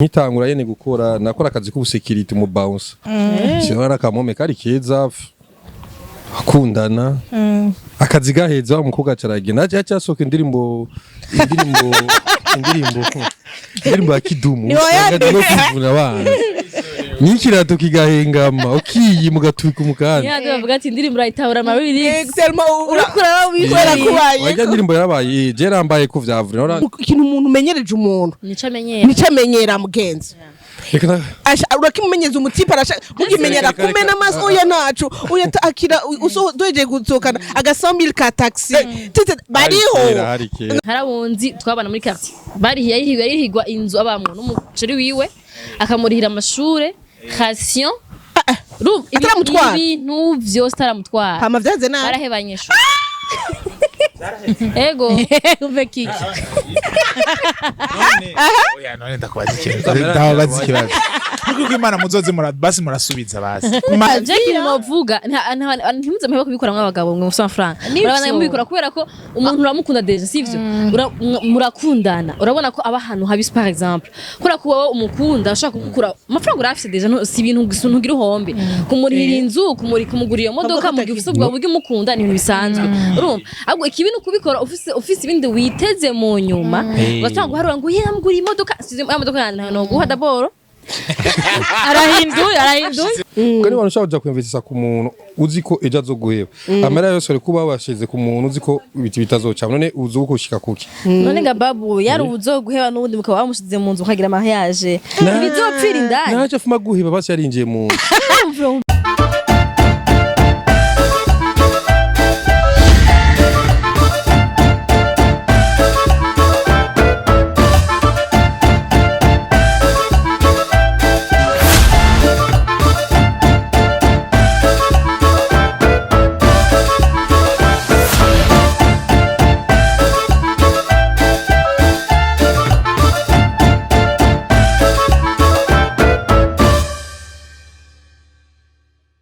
Nkitangura yene gukora, nakora akazi k'ubusekirite mu bounce. Sinora akamome kari keza, akundana akazi gaheza, wa mukobwa acaragenda, aca asohoka indirimbo ya Kidumu no kuvuna abana n'ikirato kigahengama ukiyi mugatwika umukanda. Yandi bavuga ati indirimbo urayitahura ama lyrics. Tellement Uriko kubera kubaye. Wajya indirimbo yarabaye, je rambaye ko vyavure. Ikintu umuntu umenyereje umuntu Nico amenyera. nico amenyera, mugenzi. Reka Urakimumenyeza umutipe arasha mukimenyera. Reka, reka, Kumena amaso oya nacu oya akira uso duhejeje gusohokana aga 100,000 ka taxi tete bariho. Hari kera, hari kera. Harabunzi twabana muri quartier. Bari yarihigwa inzu abamwo n'umuceri wiwe, akamurihira amashure, ration. Ataramutwara? Ibintu vyose ataramutwara. Hama vyaze nabi. Barahebanye shu. Ego. Umve kiki. Oya, none ndakubaza ikintu, ndababaza ikibazo. Nuko Imana muzoze basi murasubiza basi. Je kintu novuga, ntimuze muheba kubikora mw'abagabo mwe mufise amafaranga. Murabandanya mubikora kubera ko umuntu uramukunda déjà, sivyo? Murakundana, urabona ko aba ahantu habi, par exemple kubera ko wowe umukunda ushaka kumukura amafaranga urafise déjà, si ibintu gusa ntugira uhombe kumurihira inzu, kumugurira iyo modoka mu gihe ufise ubwo buryo umukunda, ni ibintu bisanzwe, urumva? Ahubwo ikibi ni ukubikora ufise ibindi witeze mu nyuma, ugatanga guharura ngo ye namuguriye imodoka, size ya modoka yanjye noguha d'abord. Arahinduye, arahinduye. Kuko niba ushaka kuja kwinvestisa ku muntu uzi ko ejo azoguheba, amara yose uri kuba washize ku muntu uzi ko ibiti bitazoca, none uzi uko ushika kuki? None nga babu yari ubuzoguheba n'ubundi mukaba wamushize mu nzu ukagira mariage, ntibizopfira indani. Naco fuma guheba basi yarinjiye mu nzu.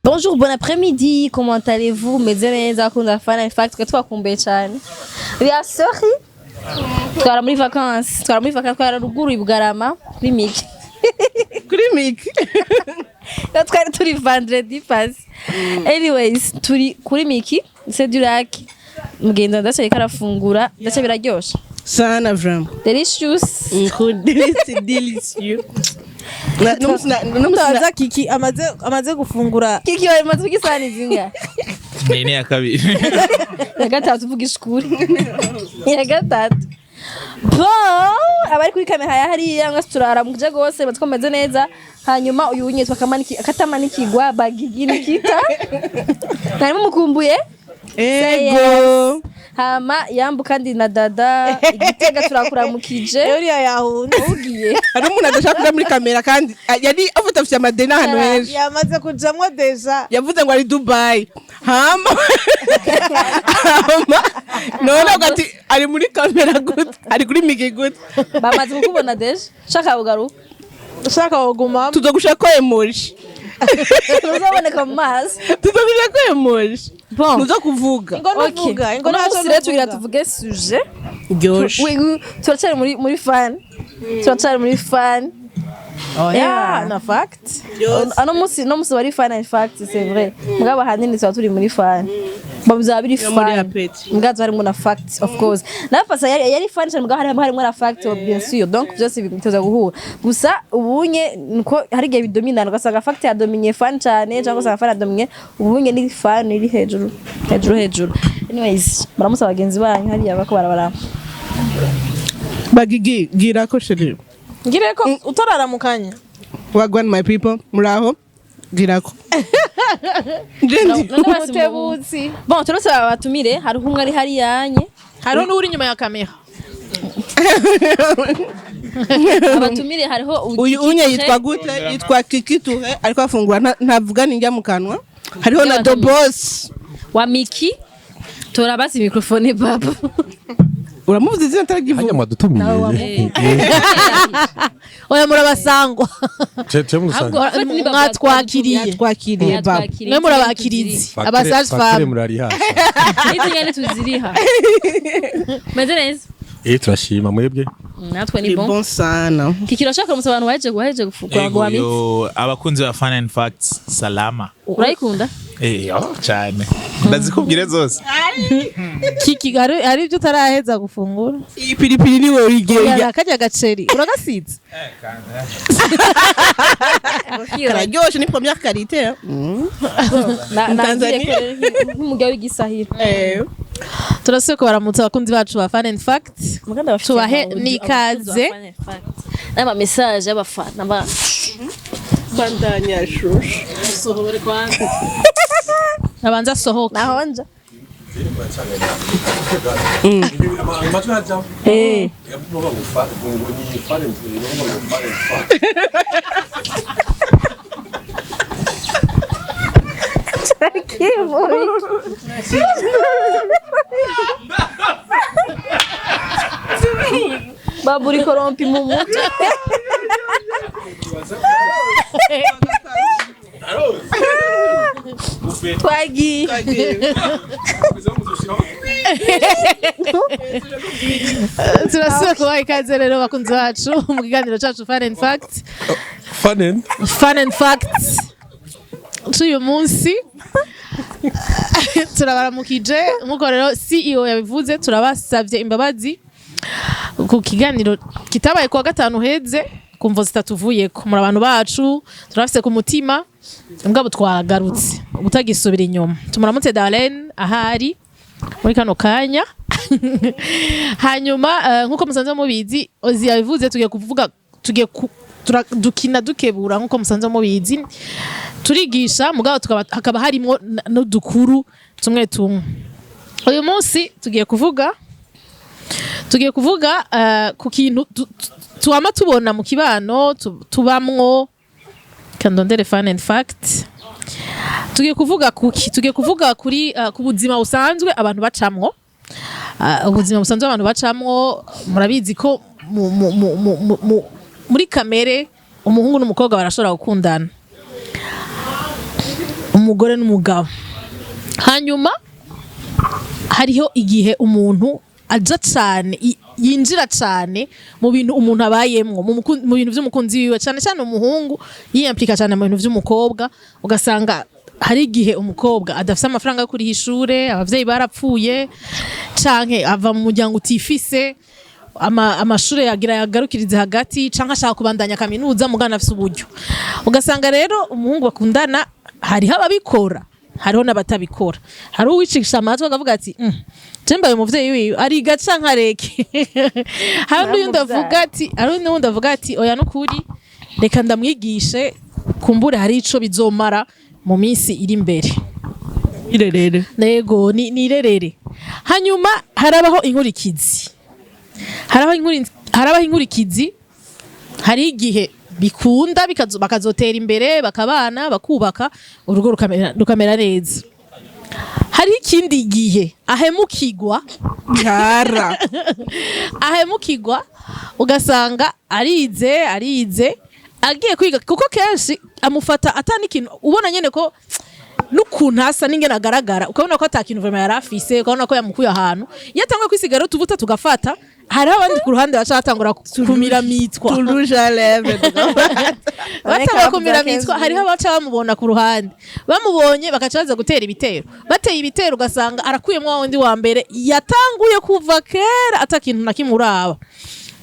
Bonjour, bon après-midi, comment allez-vous? Meze neza, akunda Fun and Fact, twe twakumbuye cyane. We are sorry. Twara muri vacances, twara muri vacances, twara ruguru i Bugarama kuri Miki. Kuri miki. Iyo twari turi vendredi passé. Anyways, turi kuri Miki, c'est du lac. Mugenzi ndacha ariko arafungura, ndacha biraryoshe. Sana, vraiment. Delicious. C'est délicieux. Utaza kiki amaze gufungura. Kiki bari maze kugisana izinga. Ni ya kabiri. Ya gatatu, uvuga ishukuri. Ya gatatu. Bon, abari kuri kamera ya hariya mwese turaramukije gose, batwomeze neza. Hanyuma uyu nyitwa akamaniki akatamanikigwa bagigi nikita. Narimo mukumbuye? Ego. Hama yambu kandi na dada igitega turakuramukije. Uriya yahunze. Ugiye. Hari umuntu adashaka kuja muri kamera kandi yari afite amadeni ahantu henshi. Yamaze kujamwo déjà. Yavuze ngo ari Dubai, hama none avuga ati ari muri kamera gute, ari kuri miki gute? Bamaze kukubona déjà. Shaka ugaruka. Ushaka wogumamo. Tuzogushaka ko emoji. Uzaboneka mu maso. Tuzogushaka ko emoji. Bon. Nuzo kuvuga. Ingo nuvuga, ingo Uno naco munsi rero tugira nuvuga. tuvuge sujet. Ryoshe. Turacari muri fun. Turacari muri fun. Oya, na fact. Ano munsi no munsi wari fun and fact, c'est vrai. Mugabo ahanini tuba turi muri fun. Bo bizaba biri Yo muri fun. appétit. Mugabo harimo na fact, of course. Nafasa yari fun cyane, mugabo harimo na fact, bien sûr. Donc byose biteza guhura. Gusa ubunye nuko hari igihe bidominana, ugasanga fact yadominye fun cyane cyangwa ugasanga fun yadominye, ubunye ni fun iri hejuru hejuru hejuru. Anyways, muramusa bagenzi banyu hariya bako barabara. Bagigi gira ko chérie. Ngire ko utararamukanya. Wagwan my people, muraho, gira ko Jendi. None basi Mutebutsi. Bon, turose babatumire, hariho umwe ari hariyanye. Hariho n'uri inyuma ya kamera. Abatumire hariho Uyu unye yitwa gute? Yitwa Kiki Touré, ariko afungura ntavuga ninjya mu kanwa. Hariho na The Boss. Wa Miki. Tora basi microphone baba. Uramuvuze izina Hanya ataragivuga. mwadutumiye. Oya, murabasangwa. Ce musanze. Mwatwakiriye. Twakiriye baba. Mwe murabakirizi. Abasaje Facture fam. murari hasi. N'izi nyene tuziriha. Meze neza. Eh, turashima mwebwe. Natwe ni Ni bon. bon sana. Kiki, urashaka kuramutsa abantu baheje gufungura Ego guhamita? yo, abakunzi ba Fun and Facts, salama. Urayikunda? Eh, oh, cyane. Ndazikubwire zose. Kiki, hari ibyo utaraheza gufungura. Iyi piripiri ni wowe igenda. Oya, karya gaceri uragasize. Kararyoshe, ni première qualité. Nagiye nk'umugabo w'igisahira. Eh. Turasuye kubaramutsa abakunzi bacu ba Fun and Fact. Tubahe n'ikaze. N'ama message y'abafana ba Bandanya shushu. Abanza asohoka. Nahonja. Amajwi ajamo. Eh. Ngo ni fun and fact. Baburi korompi mu mutwe. Twagiye. Turasuye kubaha ikaze rero bakunzi bacu mu kiganiro cacu Fun and Fact. Fun and Fun and Fact c'uyu munsi, turabaramukije. Nk'uko rero CEO yabivuze, turabasavye imbabazi ku kiganiro kitabaye kuwa gatanu heze ku mvo zitatuvuyeko. Muri abantu bacu, turabafise ku mutima, mugabo twagarutse ubutagisubira inyuma. Tumuramutse Darlene ahari muri kano kanya. Hanyuma nk'uko musanzwe mubizi, Ozi yabivuze, tugiye kuvuga, tugiye dukina dukebura. Nk'uko musanzwe mubizi, turigisha, mugabo hakaba harimo n'udukuru tumwe tumwe. Uyu munsi tugiye kuvuga ku kintu twama tubona mu kibano tubamwo. Kandondere Fun and Fact. Tugiye kuvuga kuki? Tugiye kuvuga kuri ku buzima busanzwe abantu bacamwo. Ubuzima busanzwe abantu bacamwo, murabizi ko muri kamere umuhungu n'umukobwa barashobora gukundana, umugore n'umugabo. Hanyuma hariho igihe umuntu aja cane, yinjira cane mu bintu umuntu abayemwo, mu bintu vy'umukunzi wiwe, cane cane umuhungu yiyamplika cane mu bintu vy'umukobwa. Ugasanga hari igihe umukobwa adafise amafaranga yo kuriha ishure, abavyeyi barapfuye, canke ava mu muryango utifise, amashure yagira yagarukirize hagati, canke ashaka kubandanya kaminuza mugana afise uburyo. Ugasanga rero umuhungu bakundana, hariho ababikora, hariho n'abatabikora. Hari uwicisha amatwi akavuga ati: je mbaye umuvyeyi wiwe, ariga canke areke." Hari n'uyundi avuga ati, hari n'uwundi avuga ati: "Oya, nukuri reka ndamwigishe, kumbure hari ico bizomara mu minsi iri imbere." Irerere. Nego ni irerere. Hanyuma harabaho inkurikizi, harabaho inkurikizi. Hari igihe bikunda, bakazotera imbere, bakabana, bakubaka urugo, rukamera neza. Hari ikindi gihe ahemukigwa. Bihara. Ahemukigwa, ugasanga arize agiye kwiga, kuko kenshi amufata atani ikintu, ubona nyene ko n'ukuntu asa n'ingene agaragara, ukabona ko ata kintu vraiment yari afise, ukabona ko yamukuye ahantu. Iyo atanguye kwisiga rero utuvuta tugafata, hariho abandi ku ruhande baca batangura kumira mitwa. Rouge à lèvres. Batangura kumira mitwa, hariho abaca bamubona ku ruhande, bamubonye bakaca baza gutera ibitero. Bateye ibitero, ugasanga arakuyemo wa wundi wa mbere yatanguye kuva kera ata kintu na kimwe uraba.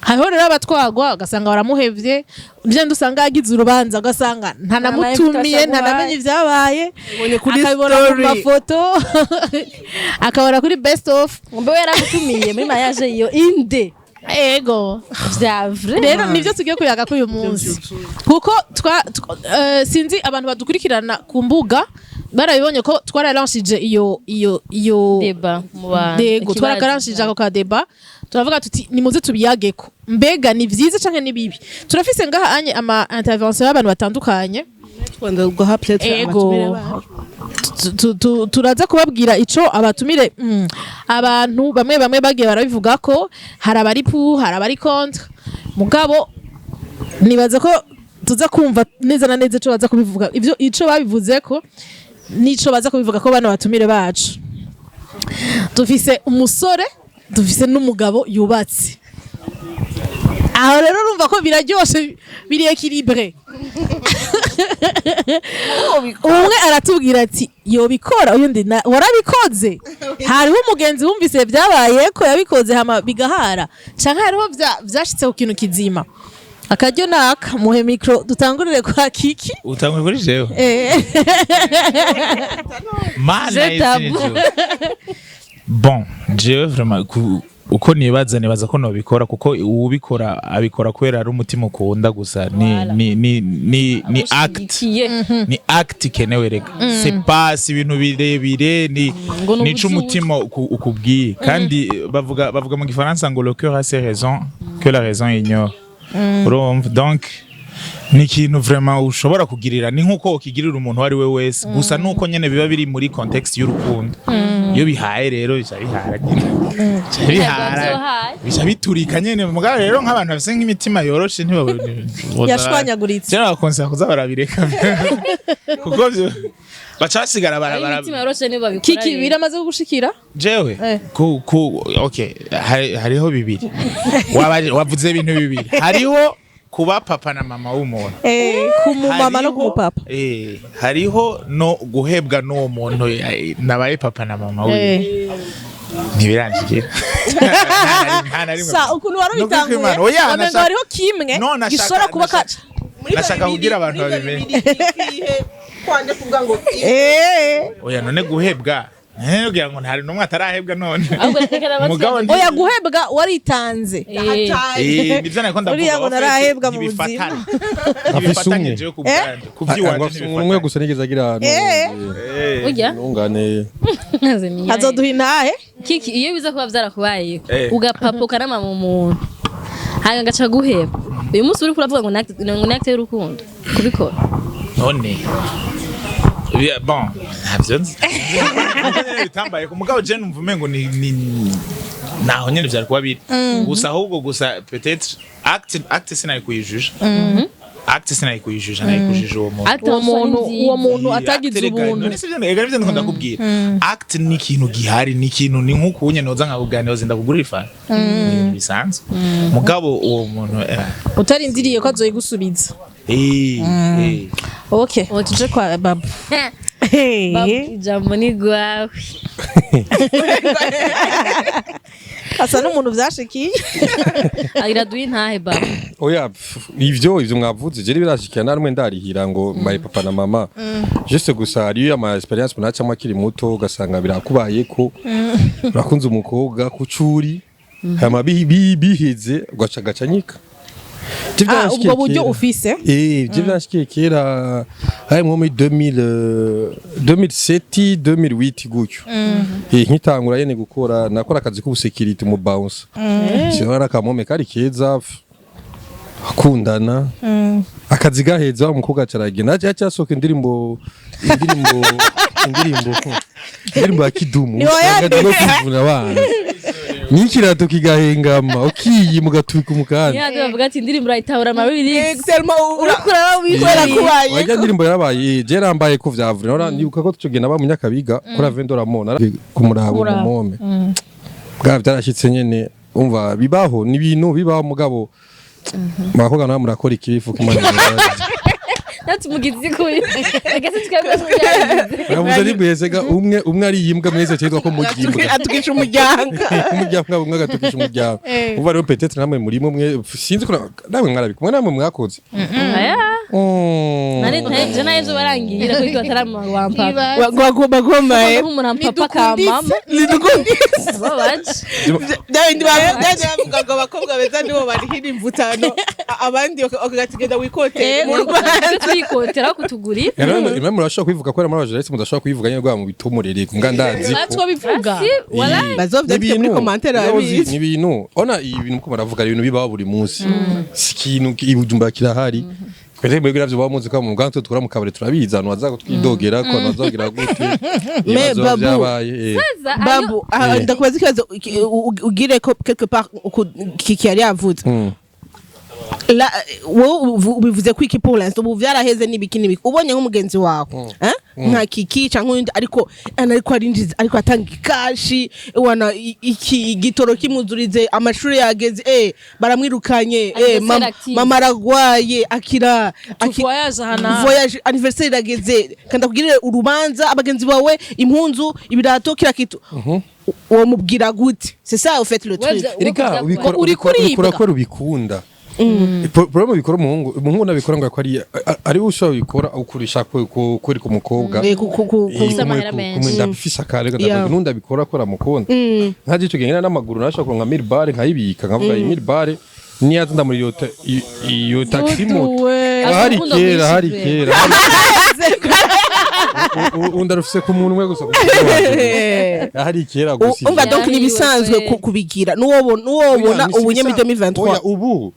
Hariho rero abatwagwa, ugasanga baramuhevye, byenda usanga yagize urubanza, ugasanga ntanamutumiye, ntanamenye ibyabaye. Ubonye kuri Akabibona ku story. mafoto, akabona kuri best of. Mbe we yaragutumiye muri mariage iyo inde? Ego. Vya vrai. Rero nivyo tugiye kuyaga kuri uyu munsi, kuko sinzi abantu badukurikirana ku mbuga barabibonye ko twaralanshije iyo Débat mu bantu. Dego. Ikibazo. Twararanshije ako ka débat, turavuga tuti: "Nimuze tubiyageko, mbega ni vyiza canke ni bibi?" Turafise ngaha anye ama intervention y'abantu batandukanye. Twenda guha peut-être Ego. abatumire bacu. Turaza kubabwira ico abatumire, abantu bamwe bamwe bagiye barabivuga ko hari abari pour, hari abari contre. Mugabo nibaza ko tuza kumva neza na neza ico baza kubivuga, ivyo ico babivuze ko nico baza kubivuga ko bano batumire bacu. Dufise umusore, dufise n'umugabo yubatse. Aho rero urumva ko biraryoshe, biri équilibré. Umwe aratubwira ati yobikora, uyundi warabikoze. Hariho umugenzi wumvise byabaye ko yabikoze hama bigahara, canke hariho vyashitse ku kintu kizima. Akaryo naka muhe micro, dutangurire kwa Kiki. Utangwe kuri jewe? Eh. Mana. Je tabu. Isi bon, jewe vraiment uko nibaza ko nobikora, kuko uwubikora abikora kubera ari umutima ukunda gusa. Ni Voilà. ni acte. Ushigikiye. Ni acte ikenewe rega, c'est pas si ibintu birebire, ni Ngo ni nico ubuzuzi. Umutima ukubwiye. Kandi bavuga mu gifaransa ngo le cœur a ses raisons que la raison ignore. Urumva, donc ni ikintu vraiment ushobora kugirira, ni nkuko ukigirira umuntu uwo ari we wese, gusa nuko nyene biba biri muri contexte y'urukundo. Iyo bihaye rero bica bihara nyene, bica bihara. Vyohaye. Bica biturika nyene. Mugabo rero nk'abantu bafise nk'imitima yoroshe ntibabone. Yashwanyaguritse. Je nabakonseya kuza barabireka, kuko vyo baca basigara bara Imitima yoroshe nibo babikora. Kiki, Rero. biramaze kugushikira? Jewe? Eh. Ku okay, hariho bibiri. Wavuze ibintu bibiri: hariho kuba papa na mama w'umuntu, Ku mumama no ku mupapa. Hariho no guhebwa n'uwo muntu nabaye papa na mama wiwe. Ntibiranshikira. Nta na rimwe. Sa ukuntu wari Nukuri ubitanguye, kw'Imana. Oya, wamengo hariho kimwe No, gishobora kuba nashaka kugira abantu babimenye. Kwanje kuvuga ngo Oya, none guhebwa, kugira ngo ntari n'umwe atarahebwa none. Ahubwo reka n'abatwe. Mugabo Oya, guhebwa waritanze. Nivyo nariko ndavuga. Uriya ngo Au fait, narahebwa mu ntibifatana. Afise Ntibifatanye. umwe. Jewe ku bwanje, ku by'iwanje Ngo umwe ntibifatanye. gusa nigeze agira. Urya? Ntungane. Azoduha intahe. Kiki, iyo biza kuba byarakubaye, ugapapuka n'ama mu muntu, hanyuma agaca guheba, uyu munsi uriko uravuga ngo ni acte y'urukundo kubikora? None bon, ntabyo nzi. Nyene bitambaye ku mugabo, je numva umengo ni naho nyene vyari kuba biri gusa. Ahubwo gusa peut-être acte sinari kuyijusha, acte sinari kuyijusha, nari kujija uwo muntu. Acte Uwo muntu, uwo muntu Acte atagize rega, ubuntu. None sivyo, ega nivyo ndiko ndakubwira. Acte ni ikintu gihari, ni ikintu, ni nk'uko unye noza nkakubwira noza ndakugurira ifanta, ni ibintu bisanzwe. Mugabo uwo muntu Utarindiriye ko azoyigusubiza. Okay, tuje kwa Babu. Babu, ijambo ni gwawe. Asa n'umuntu vyashikiye. Agira duhe intahe, Babu. Oya, pf, ivyo mwavuze je birashikira namwe, ndarihira ngo mbaye papa na mama. Juste gusa hariyo ama expérience umuntu acamwo akiri muto, ugasanga birakubayeko, urakunze umukobwa kucuri, hama biheze ugaca gacanyika. Je Ah, vyanshikiye ubwo buryo kera. ufise. Je vyanshikiye kera, hari nko muri 2000, 2007, 2008 gutyo. Nkitangura nyene gukora, nakora akazi k'ubusekirite mu bounce. Sinora akamome kari keza, akundana. Akazi gaheza, umukobwa acaragenda. Aca asohoka indirimbo ya Kidumu. Ni wayanditse. Usanga ndimo kuvuna abana. N'ikirato kigahengama, ukiyima ugatwika umukanda. Niyo bavuga ati indirimbo urayitahura ama lyrics. Tellement Uriko uraba kubera wishimye. kubaye. Wajya ndirimbo yarabaye, je rambaye ko vyavure. Nora nibuka ko tucogenda ba munyakabiga kuri Avendora Mona kumuraba Kumuraba. umumome. Bwa byarashitse nyene, umva bibaho, ni ibintu bibaho, mugabo murakoga nawe murakora ikibifu kumana. Natumugize kuyu. Reka twebwe tuyagize. Uravuze ni mwese ga umwe umwe ari yimbwa, mwese cyitwa ko mugimbwa. Atukisha umuryango. Umuryango umwe agatukisha umuryango. Uva rero peut-être namwe murimo mwe, sinzi ko namwe mwarabikumwe, namwe mwakoze. Aya. Nari je nayo byo barangira ko batarampa. Bagomba gomaye. Nk'umuntu ampapa ka mama. Nidukunditse. Babaje. Byabindi bavuga ngo abakobwa beza nibo barihira imvutano, abandi bakagatugenda wikotera mu Rwanda. Twikotera kutugurira. Rero imwe murashobora kubivuga ko muri abajournaliste mudashobora kubivuga nyine rwa mu bitumurere mbwa ndazi ko Natwe bivuga. Si, wala. Bazovyandike muri commentaire babizi. Ni ibintu ona ibintu muko muravuga ari ibintu bibaho buri munsi, si ikintu ibujumbura kirahari. Twese mwebwe navyo baba muzi ko mu bwantu tukora mu kabari turabizi, abantu baza kutwidogera ko abantu bazagira gute Mais ibibazo Babu, byabaye. Babu, ah, ndakubaza ikibazo ugire ko quelque part Kiki yari yavuze. La, wowe ubivuze ko iki pour l'instant ubu vyaraheze n'ibiki n'ibiki, ubonye nk'umugenzi wawe, hein? Nka Kiki canke uyundi, ariko ariko arinjiza, ariko atanga ikashi wana iki igitoro kimuzurize, amashuri yageze, baramwirukanye, Anniversaire active. Mama aragwaye, akira Voyage aha n'aha. Voyage, anniversaire irageze, kandi akugirire urubanza, abagenzi bawe, impunzu, ibirato, kila kitu. Uwo mubwira gute? C'est ça au fait le truc. Erega ubikora Uri ubikora kuribwa. Ubikora ubikunda. Problème, ubikora umuhungu nabikora ngo ari we ushobora kubikora ukurisha kwereka umukobwa. Ufise amahera menshi. Ndabifise akare nundi abikora ko aramukunda. Nkaje ico gihe ngenda n'amaguru, nashobora kuronka 1000 bare nkayibika, nkavuga iyi 1000 bare niyaza ndamuri iyo taxi moto. Duwe. Hari Urukundo kera, hari rwinshi. kera undi arufise ku munwe gusa, hari kera gusa. Umva, donc Yari ni bisanzwe yiwe. Kubigira nuwobona Oya, ubu nyene oya, 2023. Ubu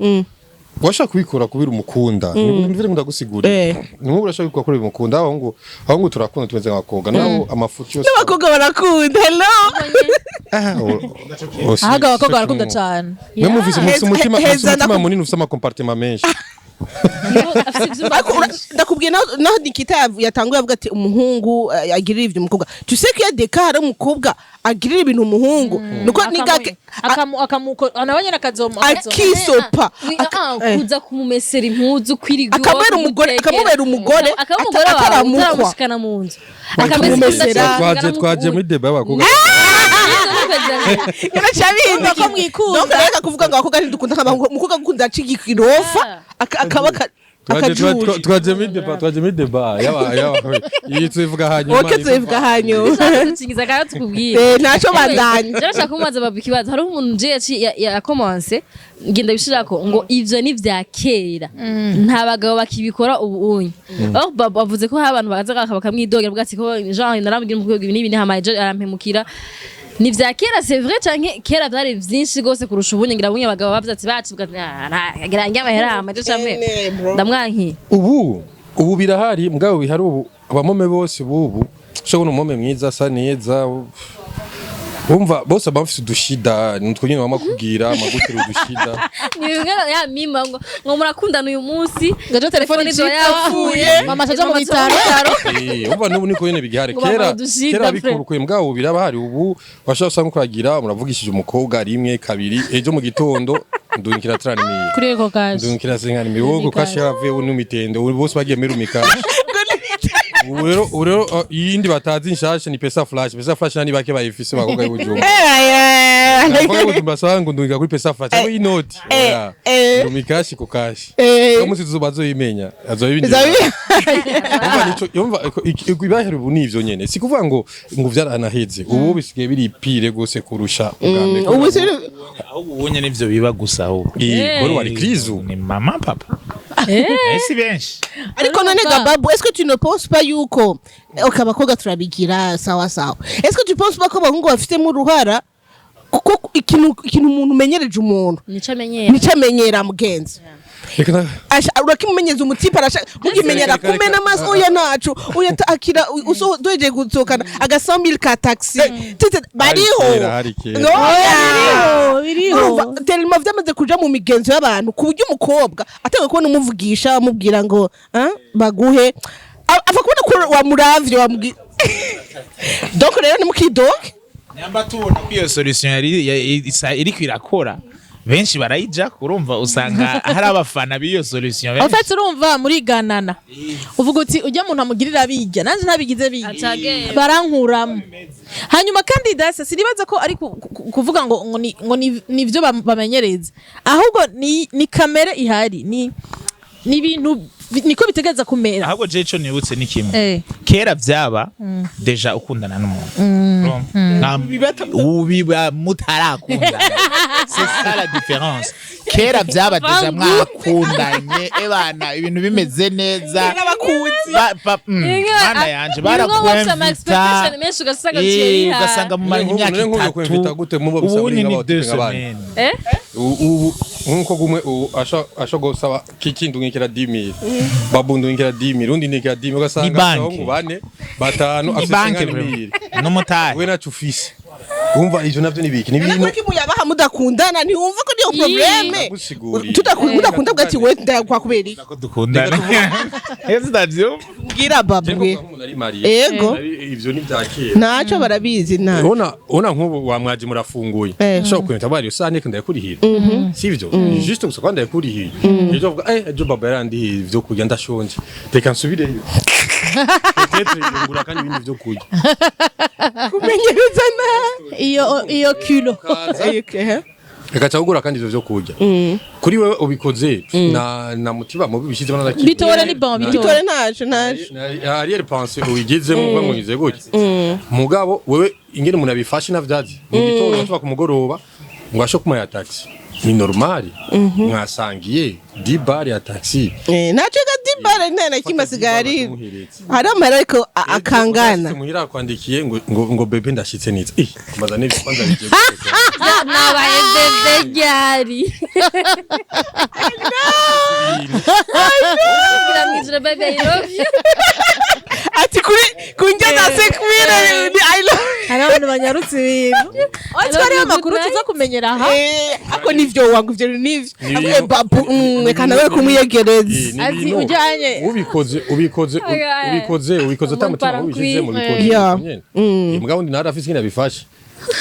washaka kubikora kubera umukunda, nivyo ndagusigurira. Nimwe urashaka kubikora kubera umukunda. Abahungu turakunda, tumeze nk'abakobwa nabo amafuti yose. N'abakobwa barakunda, hello. Ah, Ahaga abakobwa si barakunda kimwe. cane. Mwe mufise umutima Heza mufise umutima munini, ufise ama compartiment menshi. Afise ivyumba Ariko vyinshi. ndakubwiye naho Nikita yatanguye avuga ati umuhungu agirira ivyo umukobwa, tu sais qu'il y a des cas hari umukobwa agirira ibintu umuhungu nuko ni gake. Akamuko nawe nyene akazomu Akisopa. Kuza kumumesera impuzu, kwiriga Akamubera umugore, akamubera umugore, akaba umugore wawe ataramukwa. utaramushikana mu nzu. Akamumesera. Twaje muri débat y'abakobwa. Yaraca ko mwikunda. Donc reka kuvuga ngo abakobwa ntidukunda nk'abahungu. Umukobwa agukunda aca igirofa akaba akajuje. Twaje muri débat yaba iyi tubivuga hanyuma. Ok, tubivuga hanyuma. Ducingiza kandi tukubwire. Ntaco, bandanya. Nshaka kumubaza baba ikibazo. Hariho umuntu je yakomanse ngenda bishirako ngo ivyo ni vya kera, nta bagabo bakibikora ubu unye. Aho baba bavuze ko hari abantu baza bakamwidogera bwa ati ko Jean narambwira umukobwa ibi n'ibi hamaye je arampemukira. Ni vya kera, c'est vrai, canke kera vyari vyinshi gose kurusha ubunye? Ngira bunye abagabo bavuze ati bacibwa ngira ngira amahera amaje camwe Ene, bro. ndamwankiye. Ubu birahari, mugabo bihari ubu abamome bose bubu ushobora kubona umumome mwiza asa neza, wumva bose baba bafise udushida nutwo nyine bama kubwira amagutira udushida. Ni bimwe ya mima ngo murakundana uyu munsi, Ngo ejo telefone izoba icika, yapfuye, mama acaja mu bitaro. Umva, n'ubu niko nyene bigihari. Ngo Kera bamara udushida, kera fre. bikurukuye, mugabo ubu birabahari. Ubu washobora usanga ukuragira muravugishije umukobwa rimwe, kabiri, ejo mu gitondo ndungikira 30 mille. Kuri eko kaje. Ndungikira 50 mille wowe kuko yavuye n'umitende. Ubu bose bagiye muri rumikashi. Ubu rero iyindi batazi nshasha ni pesa flash. Pesa flash nani bake bayifise, bakobwa y'Ubujumbura. Bakobwa y'Ubujumbura basanga ngo ndungika kuri pesa flash cyangwa inoti. Oya, rumikashi ku kashi. Uwo munsi tuzoba azoyimenya azoyibindi. Yumva nico yumva ibahera ubu nivyo nyene, si kuvuga ngo vyaranaheze. Ubu bisigaye biri pire gose kurusha ubwa mbere. Ubu Ahubwo ubonye nivyo biba gusa ahubwo. Kuri wari crise ubu. Ni mama papa. Si benshi. Ariko none Gababu, est-ce que tu ne penses pas yuko, ok, abakobwa turabigira sawa sawa, est-ce que tu penses pas ko abahungu bafitemo uruhara? Kuko ikintu umuntu umenyereje umuntu nico amenyera. Nico amenyera, mugenzi. Reka Urakimumenyeza umutipe arashaka mukimenyera Reka, reka, kumena reka. amaso, oya nacu oya akira uso duhejeje gusohokana aga 100 000 ka taxi. Tete bariho. Hari kera, hari kera. No, Biriho, biriho. urumva tellement vyamaze kuja mu migenzo y'abantu ku buryo umukobwa atangiye kubona umuvugisha amubwira ngo "Ah, baguhe," ava kubona ko wamuravye wamubwira. Donc rero nimukidoge. Nyamba tubona ko iyo solution yari iriko irakora, benshi barayija, urumva usanga hari abafana b'iyo solution En benshi. fait, urumva muriganana, uvuga uti ujya muntu amugirira bijya nanje ntabigize bijya Acagenda. barankuramo. Hanyuma kandi dasa sinibaza ko ari kuvuga ngo nivyo bamenyereza, ahubwo ni kamere ihari, ni ibintu niko bitegereza kumera. Ahubwo je ico nibutse ni kimwe. Kera vyaba déjà ukundana n'umuntu. Urumva? Ubiba mutarakundana, c'est ça la différence. Kera vyaba déjà mwakundanye, ebana ibintu bimeze neza. Mana yanje, barakwemvita. Menshi ugasanga biciye bihaha. Ugasanga mumaranye imyaka None nk'ubu kwemvita 3 gute muba bisa ubu muri ni nk'aba deux type nk'abandi? semaines. Eh? Ubu nkuko gumwe ubu asha gusaba kiki, ndungikira 10 000, babu ndungikira 10 000, undi ndungikira 10 000, Ni ugasanga banki. abahungu bane batanu Ni afise banke 50 000. n'umutahe. We nacu ufise Wumva ivyo navyo ni biki? Ni ibintu Nako kimuyabaha mudakundana, ntiwumva ko niyo problème? Ndagusiguriye. Mudakunda bwa ati we ndayakwa kubera iki? Ko dukundana, ese ndavyumva. Mbwira babu, Je mbwira. kuvuga nk'umuntu ari marié. Ego. Ivyo ni vya kera. Ntacyo barabizi nta. Ubona nk'ubu wamwaje murafunguye, ushobora kwemeza bari usane ko ndakurihira, sivyo? Juste gusa ko ndayakurihiye, ejo avuga ejo baba yarandihiye ivyo kurya, ndashonje, reka nsubireyo, peut-être ngura kandi ibindi vyo kurya. Kumenyereza na Iyo kilo. Reka kugura kandi ivyo vyo kurya kuri wewe ubikoze na mutima mubi bishyizemo na kimwe. Bitore ni bon, bitore. Bitore ntaco. Arrière-pensée uyigizemo uvuga ngo ngize gutya, mugabo wewe ingene umuntu abifashe navyazi mu gitondo tuba ku mugoroba ngo ashe kuma ya taxi ni normal, mwasangiye 10 balles ya taxi. Ntaco ga 10 balles nta na kimwe asigaye ari hari amahera ariko akangana. Muhira akwandikiye ngo bébé, ndashitse neza, kumaza n'ibyo kwanza bigiye guteka. Nabaye bébé ryari? Kugira mwijoro bébé, I love you. Ati kuri kunjya za sekwire ni I love. Hari abantu banyarutse ibintu ariko hariho amakuru tuza kumenyera aha. Ako nivyo wangu, ivyo nivyo. Ni Ako babu, reka nawe kumwiyegereza. Ni Ati ibintu ujyanye- ubikoze Aya. ubikoze ata mutima ubishyize mu bikoze nyene. Mugabo ndi narafise ingene abifashe.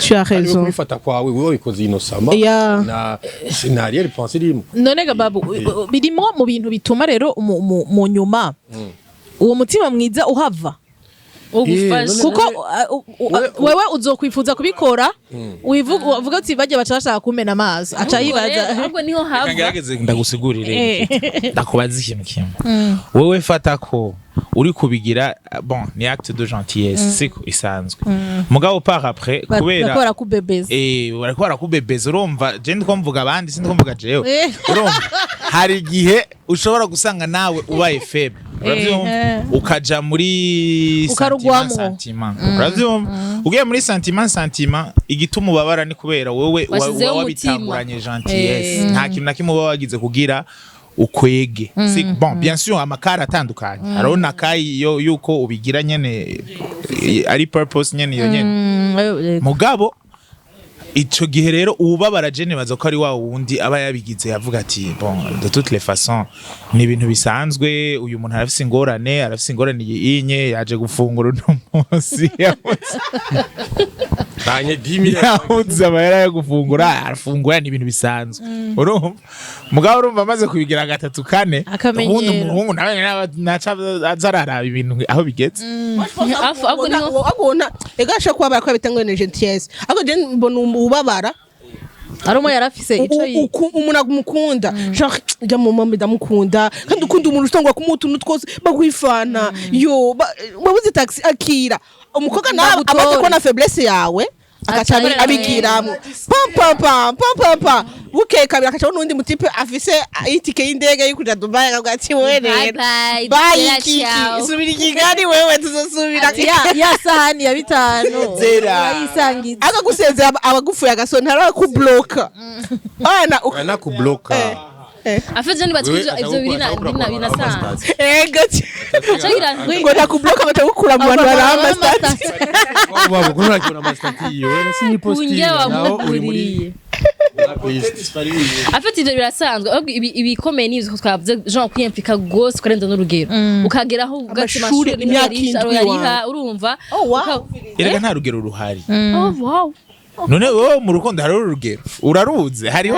Tu as Ariwe raison. kubifata kwawe, wewe wabikoze innocemment. Na arrière-pensée irimo. None ga babu, birimo mu bintu bituma rero mu nyuma uwo mutima mwiza uhava. Ugufasha. Kuko wewe uzokwifuza kubikora, uvuga uti bajya baca bashaka kumena amaso, aca yibaza. Ahubwo niho hava. Ngerageze ndagusigurire, ndakubaza ikintu kimwe. Wewe fata ko uri kubigira, bon, ni acte de gentillesse, siko isanzwe, mugabo par après kubera bakora kubebeza. Bariko barakubebeza, urumva? Je ndiko mvuga abandi, sindiko mvuga jewe. Urumva hari igihe ushobora gusanga nawe ubaye faible, uravyumva? Ukaja muri Ukarugwamwo. sentiment sentiment, uravyumva? Ugiye muri sentiment sentiment, igituma ubabara ni kubera wowe Wasizeho uba umutima. wabitanguranye gentillesse, nta kintu na kimwe uba wagize kugira ukwege. Si bon, bien sûr amakara atandukanye, hariho nakayi yo yuko ubigira nyene ari purpose nyene iyo nyene. Mugabo ico gihe rero uwubabara je nibaza ko ari wa wundi aba yabigize yavuga ati bon, de toutes les façons ni ibintu bisanzwe, uyu muntu arafise ingorane, arafise ingorane iyi, yaje gufungura uno munsi Tanye 10 000. Yabuze amahera yo gufungura, arafungura, ni ibintu bisanzwe, urumva? Mugabo urumva amaze kubigira gatatu kane, Akamenyero. ubundi umuhungu nawe naca aza araraba ibintu aho bigeze. Ahubwo niho- Agona ega ashobora kuba barakora bitangwe na gentillesse, ariko je mbona ubabara ari umwe yarafise ico umuntu agumukunda, genre njya mu mama ndamukunda, kandi ukunda umuntu utangwa kumuha utuntu twose baguhifana yo wabuze taxi, akira umukobwa nawe Ndagutore. amaze kubona faiblesse yawe agaca Aca abigiramo pam pam pam pam pam pam, bukeye kabiri akaca n'undi mutipe afise itike y'indege yo kuja Dubai, akavuga ati wewe Bye rero bye. bye Ciao. kiki, subira i Kigali wewe, tuzosubira. Ati ya sahani ya 5 Zera. urayisangiza. Akagusezera abagufuye agasoni ntarakubloka ana Anakubloka. Afite niba Wewe ivyo binasanzwe. Ego. Acagira Ngo ntakubloka, batagukura mu bantu baraba amasitati. Waba ukuntu amasitati yiwe sinipostinga Kunjya naho uri muri wamuguriye. blacklist. Afite ivyo birasanzwe, ahubwo ibikomeye ni ivyo twavuze, genre kwiyemfika gose ukarenza n'urugero, ukageraho ugati Amashure, amashuri imyaka 7 yariha, urumva? Oh, wow. Erega nta rugero ruhari. Oh wow. None wowe mu rukundo hariho urugero uraruzi hariho?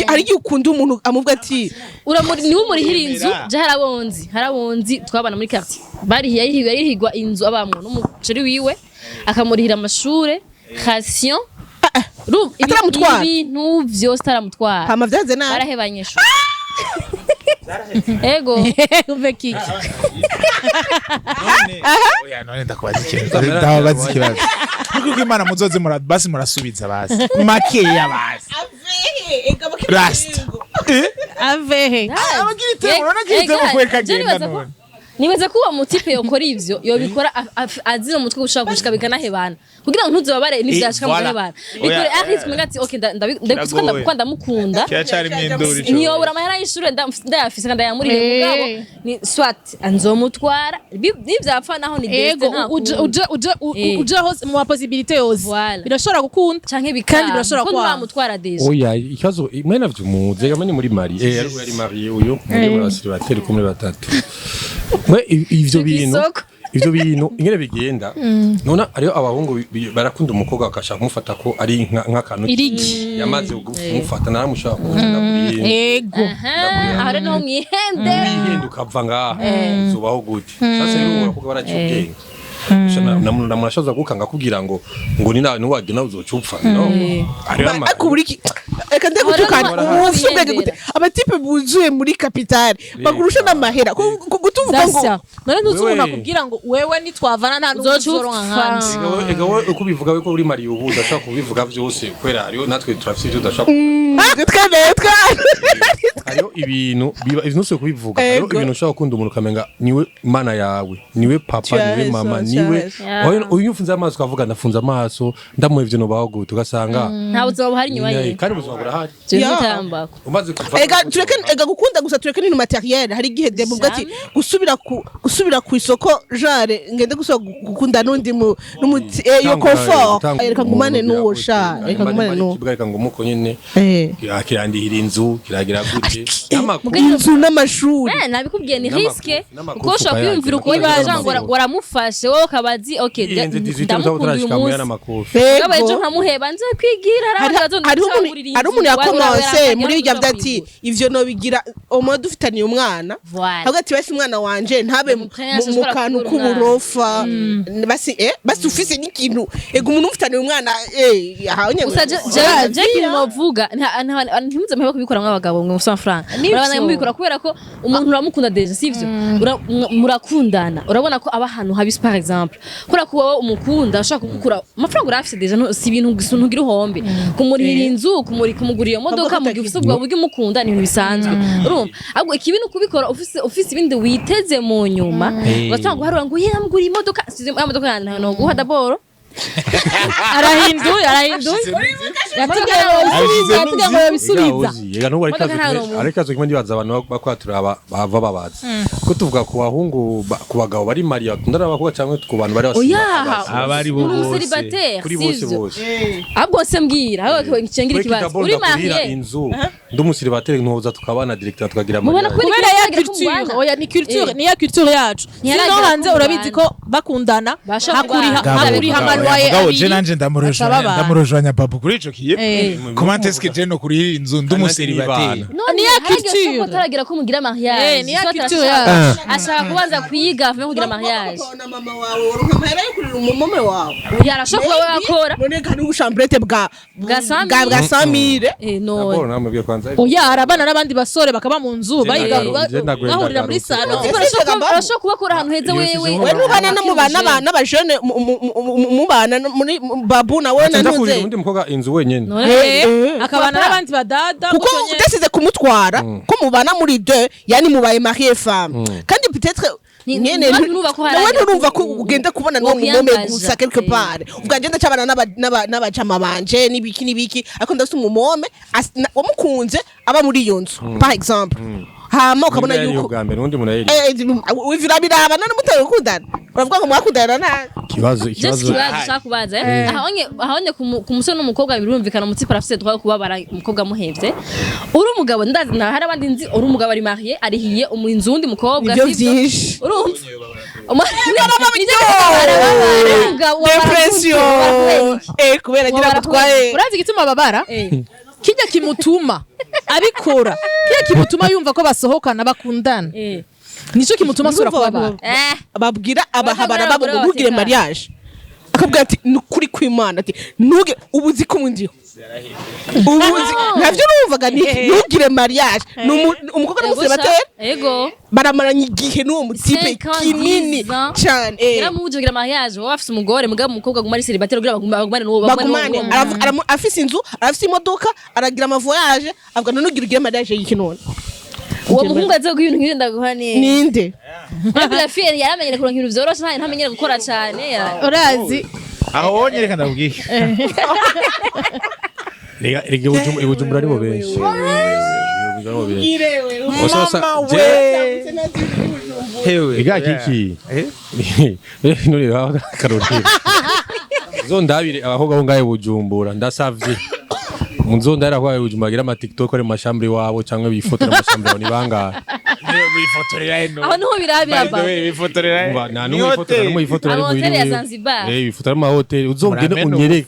Hari igihe ukunda umuntu amuvuga ati Uramuri niwe umurihira inzu. Emera. Je harabonzi twabana muri quartier, barihiye yarihigwa inzu abamwo n'umuceri wiwe, akamurihira amashure, ration. Ataramutwara? Ibintu vyose ataramutwara. Hama vyaze nabi. Barahebanye shu, ego. Umve kiki. None oya, none ndakubaza ikintu, ndababaza ikibazo nuko Imana muzoze basi murasubiza basi makeya basi rasta Avehe. Abagira itemo, urabona ko itemo kweka Je agenda nibaza ko none. Nibaza ko uwo mutipe yokora ivyo, yobikora azi mu mutwe gushaka gushika bikanahebana, kugira ngo ntuzobabare n'ivyashika Voilà. muhebana, bikore Oya. à risque, muga ati okay, Kiragoye. ndabikunda, ndamukunda. Kiracarimo induru ico. Ntiyobura amahera y'ishure, ndayafise kandi ndayamuriye, mugabo ni soit nzomutwara, nivyapfa naho ni Ego. destin, nta Uje kundi. uje uje hose mu possibilité yose. Voilà. Birashobora gukunda Canke bikanga, kandi birashobora kuko kwanga. ntiwamutwara déjà. Oya, ikibazo mwe navyo muzi, ega ni muri marié, yari marié uyu muri célibataire ko muri batatu mwe ivyo bintu. Kw'isoko. Ivyo bintu ingene bigenda none, hariho abahungu barakunda umukobwa bakashaka kumufata ko ari nk'akantu Irigi. yamaze kumufata, naramushaka kumufata kuri Ego. Aha rero niho mwihende. Wihenda ukava ngaha, uzubaho gute? Sasa rero abakobwa baraciye ubwenge. Namurashaza gukanga kugira ngo ni nawe nuwagena uzoca upfa, no hariho Ariko buri reka nde gutukana. Ahora Ubu ufite ubwenge gute? Abatipe buzuye muri capitale bagurusha n'amahera kutuvuga ngo Dasia, none ntuzi Wewe. umuntu akubwira ngo wewe nitwavana nta n'umwe Uzoca uzoronka upfa. nkanje. Ega wowe uko ubivuga, we ko uri marié ubu udashobora kubivuga byose, kubera hariho natwe turafite ibyo udashobora. Twemeye twa Hariho ibintu biba ibintu usibye kubivuga, hariho Ego. ibintu ushobora gukunda umuntu ukamenga niwe mana yawe, niwe papa, niwe Cyazo, mama, niwe cyazo. Uyu ufunze amaso ukavuga ndafunze amaso, ndamuhevye nobaho gute, ugasanga Nta buzima buhari inyuma yiwe. Kandi ubuzima burahari. Jewe Ya. ntambako. Umaze kuva Ega tureke, ega gukunda gusa, tureke n'ibintu matériel. Hari igihe demuvuga ati gusubira ku isoko, genre ngende gusubira gukunda n'undi mu n'umuti iyo confort, reka ngumane n'uwo sha, reka ngumane n'uwo. Reka ngumuko nyene. Kirandihira inzu, kiragira gute. N'amakuru. Inzu n'amashuri. Nabikubwiye, ni N'amakufi, risque, n'amakufi kuko ushobora kwiyumvira uko ukayagira. baje ngo waramufashe, wowe ukabazi okay, Ihenze 18 ndamukunda uyu utarashika munsi muya n'amakufi. mugabo ejo Ego. nkamuheba nze kwigira Hari hariho umuntu, hari umuntu yakomanse muri ibyo ati ivyo nobigira omo dufitaniye umwana. Voilà. Ahubwo ati basi umwana wanje ntabe Prince mu ashobora kantu kubura umwana. k'uburofa, basi ufise n'ikintu, ego umuntu ufitaniye umwana, aho Gusa je ikintu novuga, ntimuze muhebe kubikora mw'abagabo mwe mufise amafaranga. Murabandanya mubikora kubera ko umuntu uramukunda déjà, sivyo? Murakundana, urabona ko aba ahantu habi, par exemple, kubera ko wowe umukunda ushaka kugukura amafaranga urafise déjà, si ibintu gusa ntugira uhombe kumurihira inzu, kumugurira iyo modoka mu gihe ufise ubwo buryo umukunda, ni ibintu bisanzwe, urumva? Ahubwo ikibi ni ukubikora ufise ibindi witeze mu nyuma, ugatanga guharura ngo ye namuguriye imodoka, size ya modoka yanjye ntaguha d'abord. Arahinduye, arahinduye, yatubwiye ngo yabisubiza, yatubwiye ngo yabisubiza. Ega n'ubu ariko Imodoka nta n'umuntu. ariko kimwe ndibaza abantu bakwatura bava babaza ko tuvuga ku bahungu ku bagabo bari marié bakundana n'abakobwa, cyangwa ku bantu bari Oya. Abari bo Uri bose. umuseribateri, Kuri bose. sivyo? Bose. Ahubwo se mbwira, ahubwo cengira Kuri ikibazo, d'abord uri ndakurira marié inzu, ndi umuseribateri ntuza tukabana directement tukagira Mubona mariage. kuri Kubera ya kiragira ko culture. mubana. Oya, ni culture, ni ya culture yacu. Ntiyaragira Sino hanze ko urabizi mubana. ko bakundana Bashobora hakuriha kubana. hakuriha Mugabo, amaruwaye mugabo je abiri nanje acababana. ndamurojanya babu kuri ico kiye. Comment est-ce que je no kurira inzu ndi umuseribateri? None Ni ya haragira culture. ko ataragira ko mugira mariage. Ni ya Soit culture ashaka kubanza kwiga avuye kugira mariage. Na mama wawe uronka amahera yo kurira umumome wawe. Yarashobora kuba we akora None kandi ubushambrete bwa Bwa 100 bwa 100. None D'abord namubwiye kwanza. Oya, hari abana n'abandi basore bakaba mu nzu bayiga Je ndagwenda bahurira muri ngaruka. salon. Arashobora kuba akora ahantu heza Iyo wewe. sizo We nubana no mubana n'abajene, mubana muri babu na we na Nza kurira ntuze undi mukobwa inzu wenyene. None Akabana Papa. n'abandi badada Kuko gutyo nyene. udasize kumutwara ko mubana muri deux, yani mubaye marié femme, kandi peut-être nyene nawe nturumva ko nawe haragira nturumva ko ugenda kubona n'uwo mumome wokwiyangaja. gusa quelque part. Ubwo ngenda cyabana n'abajama banje n'ibiki n'ibiki, ariko ndafite umumome wamukunze aba muri iyo nzu par exemple, hama ukabona Nimba yari yuko ubwa mbere undi muntu yari birabiraba none mutari gukundana, uravuga ngo mwakundana nabi. Ikibazo Just ikibazo ikibazo ushaka kubaza, ahonye ku musore n'umukobwa birumvikana, umutsipa arafise droit yo kubabara umukobwa amuhevye. Uri umugabo, ndazi na hari abandi nzi, uri umugabo ari marié arihiye inzu wundi mukobwa, Nivyo sivyo? vyinshi. Urumva Umugabo Dépression, kubera agira Wabara gutwaye. Urazi igituma babara? Kijya kimutuma abikora, kijya kimutuma yumva ko basohokana bakundana, nico kimutuma asubira Urumva kubabara. abantu babwira abahabara babo ngo Abagore ntugire batekana. mariage, akabwira ati ni ukuri kw'Imana, ati ntuge ubu uzi ko ndiho ubu uzi ntabyo numvaga ni ntugire mariage. Ni umukobwa n'umuseribateri Ego. baramaranye igihe n'uwo mutipe 50 kinini ans. cyane. Yaramubuje kugira mariage, wowe afise umugore, mugabo umukobwa aguma ari célibataire kugira bagumane n'uwo Bagumane. n'uwo. Afise inzu, arafise imodoka, aragira ama voyage, avuga none ugire mariage y'iki none? Uwo muhungu azoguha ibintu nk'ivyo ndaguha ni Ninde? Ariko la fille yaramenyere kuronka ibintu vyoroshe, ntamenyere gukora cane. Urazi. Aho wonye reka ndabwire. Rega i Bujumbura aribo benshi. I Bujumbura aribo benshi. Mama we. Hewe. Ega kiki. None raho karorero. Zondabire abakobwa bo ngaye Bujumbura, ndasavye. Muzondabire abakobwa Bujumbura bagira ama TikTok ari mu mashambure iwabo canke bifotora mu mashambure iwabo, ni bangahe? Bifotorera eno. Aho niho birabira By the ba. way, bifotorera. Umva, nta n'umwe yifotora, n'umwe yifotora ari Amahoteli muhira ya iwiwe. Zanzibar. Bifotora mu mahoteli uzongene unyereke.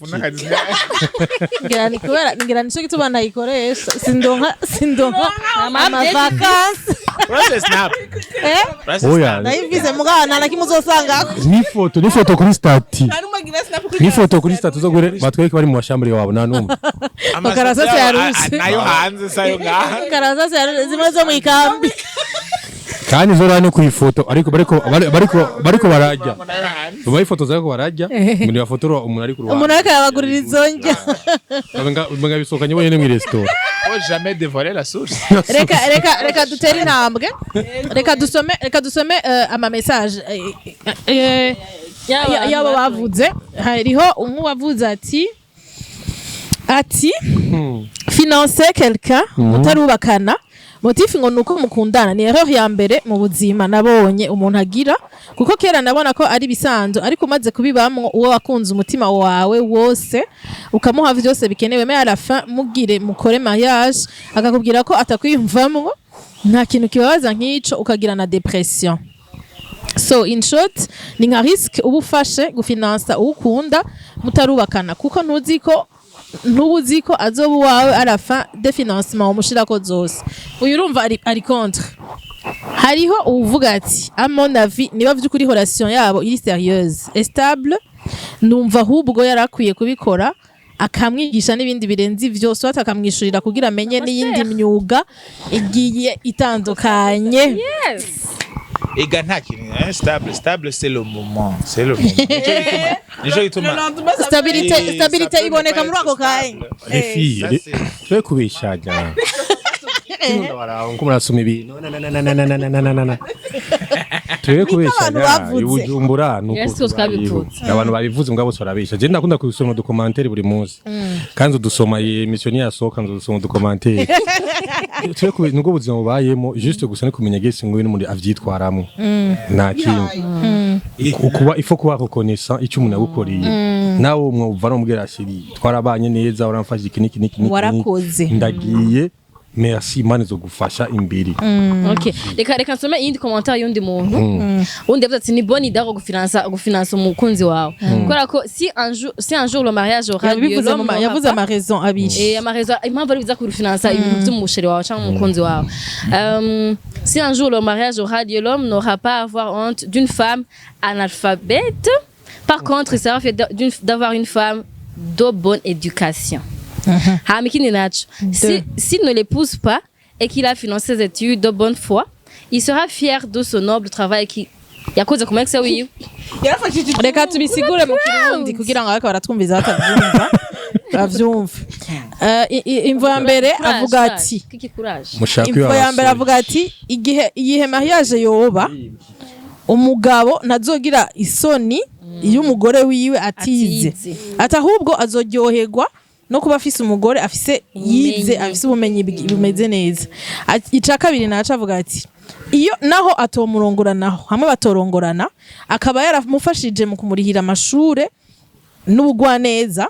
Ngira ni kubera ngira nico gituma ntayikoresha, sindonka Ama ama vacances. Urase snap. Eh. Urase Oya. snap. Nayivize mugabo nta na kimwe uzosangako. Ni foto kuri statut. Nta n'umwe agira snap kuri. Ni foto kuri statut uzogure batwereke bari mu mashambure iwabo, nta n'umwe. Makarasase yaruse. Nayo hanze sayo ngaha. Karasase yaruse zimwe zo mu ikambi. Kandi zora no kuifoto ariko bariko barajya. Nayo hanze. Bayifotoza ariko barajya. Umuntu yafotora umuntu ari ku ruhande. Umuntu ariko yabagurira izo ndya. Nga bisohokanye bonyene mu restaurant. Faut jamais dévoiler la source. Reka dutere intambwe, reka dusome ama message yabo bavuze. Hariho umwe wavuze ati financer quelqu'un mutarubakana, motif ngo nuko mukundana, ni erreur ya mbere mu buzima nabonye umuntu agira, kuko kera nabona ko ari bisanzwe, ariko umaze kubibamwo, uwo wakunze umutima wawe wose ukamuha vyose bikenewe, mais à la fin mugire mukore mariage akakubwira ko atakwiyumvamwo, nta kintu kibabaza nk'ico, ukagira na dépression. So in short, ni nka risque uba ufashe gufinansa uwo ukunda mutarubakana, kuko ntuzi ko ntuba uzi ko azoba uwawe à la fin de financement umushirako zose. Uyu urumva ari contre. Hariho uwuvuga ati: "À mon avis, niba vy'ukuri relation yabo iri sérieuse et stable, numva ahubwo yarakwiye kubikora, akamwigisha n'ibindi birenze ivyo, soit akamwishurira kugira amenye n'iyindi myuga igiye itandukanye." Yes. Ega nta kintu stable, stable, c'est le moment, c'est le moment. Nico gituma Stabilité. Stabilité ça peut iboneka ne pas muri ako être kanya. stable. Les filles, Ça, twe kubeshanya. Ndabaraba nko murasoma ibintu na na na na na na na na na na. Twe kubeshanya. Bavuze. Ibujumbura nuko Yes, twese twabivuze. Abantu babivuze mugabo bose barabesha. Je ndakunda kubisoma udu commentaire buri munsi. Kandi udusoma iyi émission yasohoka nzosoma udu commentaire. Twe kube nubwo buzima bubayemo, juste gusa ni kumenya gese ngo n'umuntu avyitwaramo. Nta kindi. Kuba il faut kuba reconnaissant icyo umuntu yagukoreye. Nawe umwumva no chéri twarabanye neza, uramfasha iki niki niki niki. Warakoze. Ndagiye, merci, Imana izogufasha imbere. Okay. Reka nsome iyindi commentaire y'undi muntu. Undi yavuze ati: "Ni bonne idée gufinansa umukunzi wawe. Kubera ko si un jour le mariage aura lieu, Yabivuze l'homme n'aura yavuze pas ama raison abiri. Ama raison, impamvu ari biza kurufinansa ibintu vy'umu chéri wawe cyangwa umukunzi wawe. Si un jour le mariage aura lieu, l'homme n'aura pas à avoir honte d'une femme analphabète. Par contre, il sera fier d'avoir une femme de bonne éducation." Hama ikindi naco: si, s'il ne l'épouse pas et qu'il a financé ses études de bonne foi, il sera fier de ce noble travail qui yakoze ku ex wiwe. Yarafashije. Reka tubisigure mu Kirundi kugira ngo ariko baratwumviza batavyumva bavyumve. Imvo ya mbere avuga ati Kiki, courage. Mushaka imvo ya mbere avuga ati igihe mariage yoba, umugabo ntazogira isoni iyo umugore wiwe atize. Atize. Ati ahubwo azoryoherwa no kuba afise umugore afise yize, Ubumenyi. afise ubumenyi bumeze neza. Ica kabiri naco avuga ati iyo naho atomurongora, naho hamwe batorongorana, akaba yaramufashije mu kumurihira amashure n'ubugwaneza,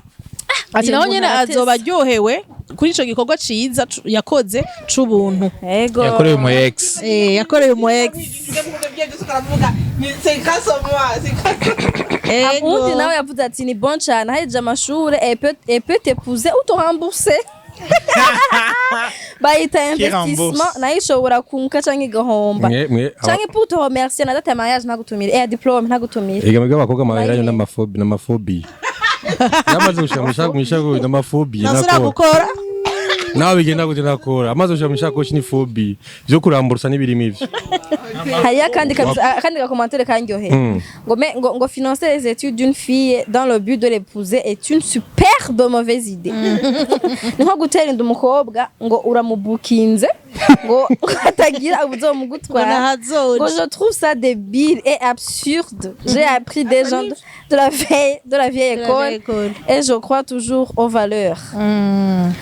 ati Uyu naho muntu nyene aratese. azoba aryohewe kuri ico gikorwa ciza yakoze c'ubuntu. Ego. Yakorewe mu ex. Yakorewe umu ex. C'est grâce à moi, c'est grâce. Ego. Undi nawe yavuze ati: "Ni bon cyane, ahejeje amashure et peut t'épouser ou te rembourser." Bayita Qui investissement. rembourse? Nayo ishobora kunguka canke igahomba. Mwe Canke pour te remercier na date ya mariage ntagutumire, diplôme ntagutumire. Ega mwebwe abakobwa amaheranyo n'amafobi n'amafobi yamaze gushika mwishako n'amafobi. Nasubira Nakora gukora. Nawe bigenda gute? Nakora amaze gushika mwishakoshi ni phobie, vyo kurambursa n'ibirimo ivyo. Hariyo akandi kabisa, akandi gacommentaire kanyoheye ngo ngo financer les études d'une fille dans le but de l'épouser est une superbe mauvaise idée. Ni nko gutera inda umukobwa ngo uramubukinze ngo atagira ubuzomugutwara. Ngo je trouve ça débile et absurde. J'ai appris des gens de la vieille école et je crois toujours aux valeurs.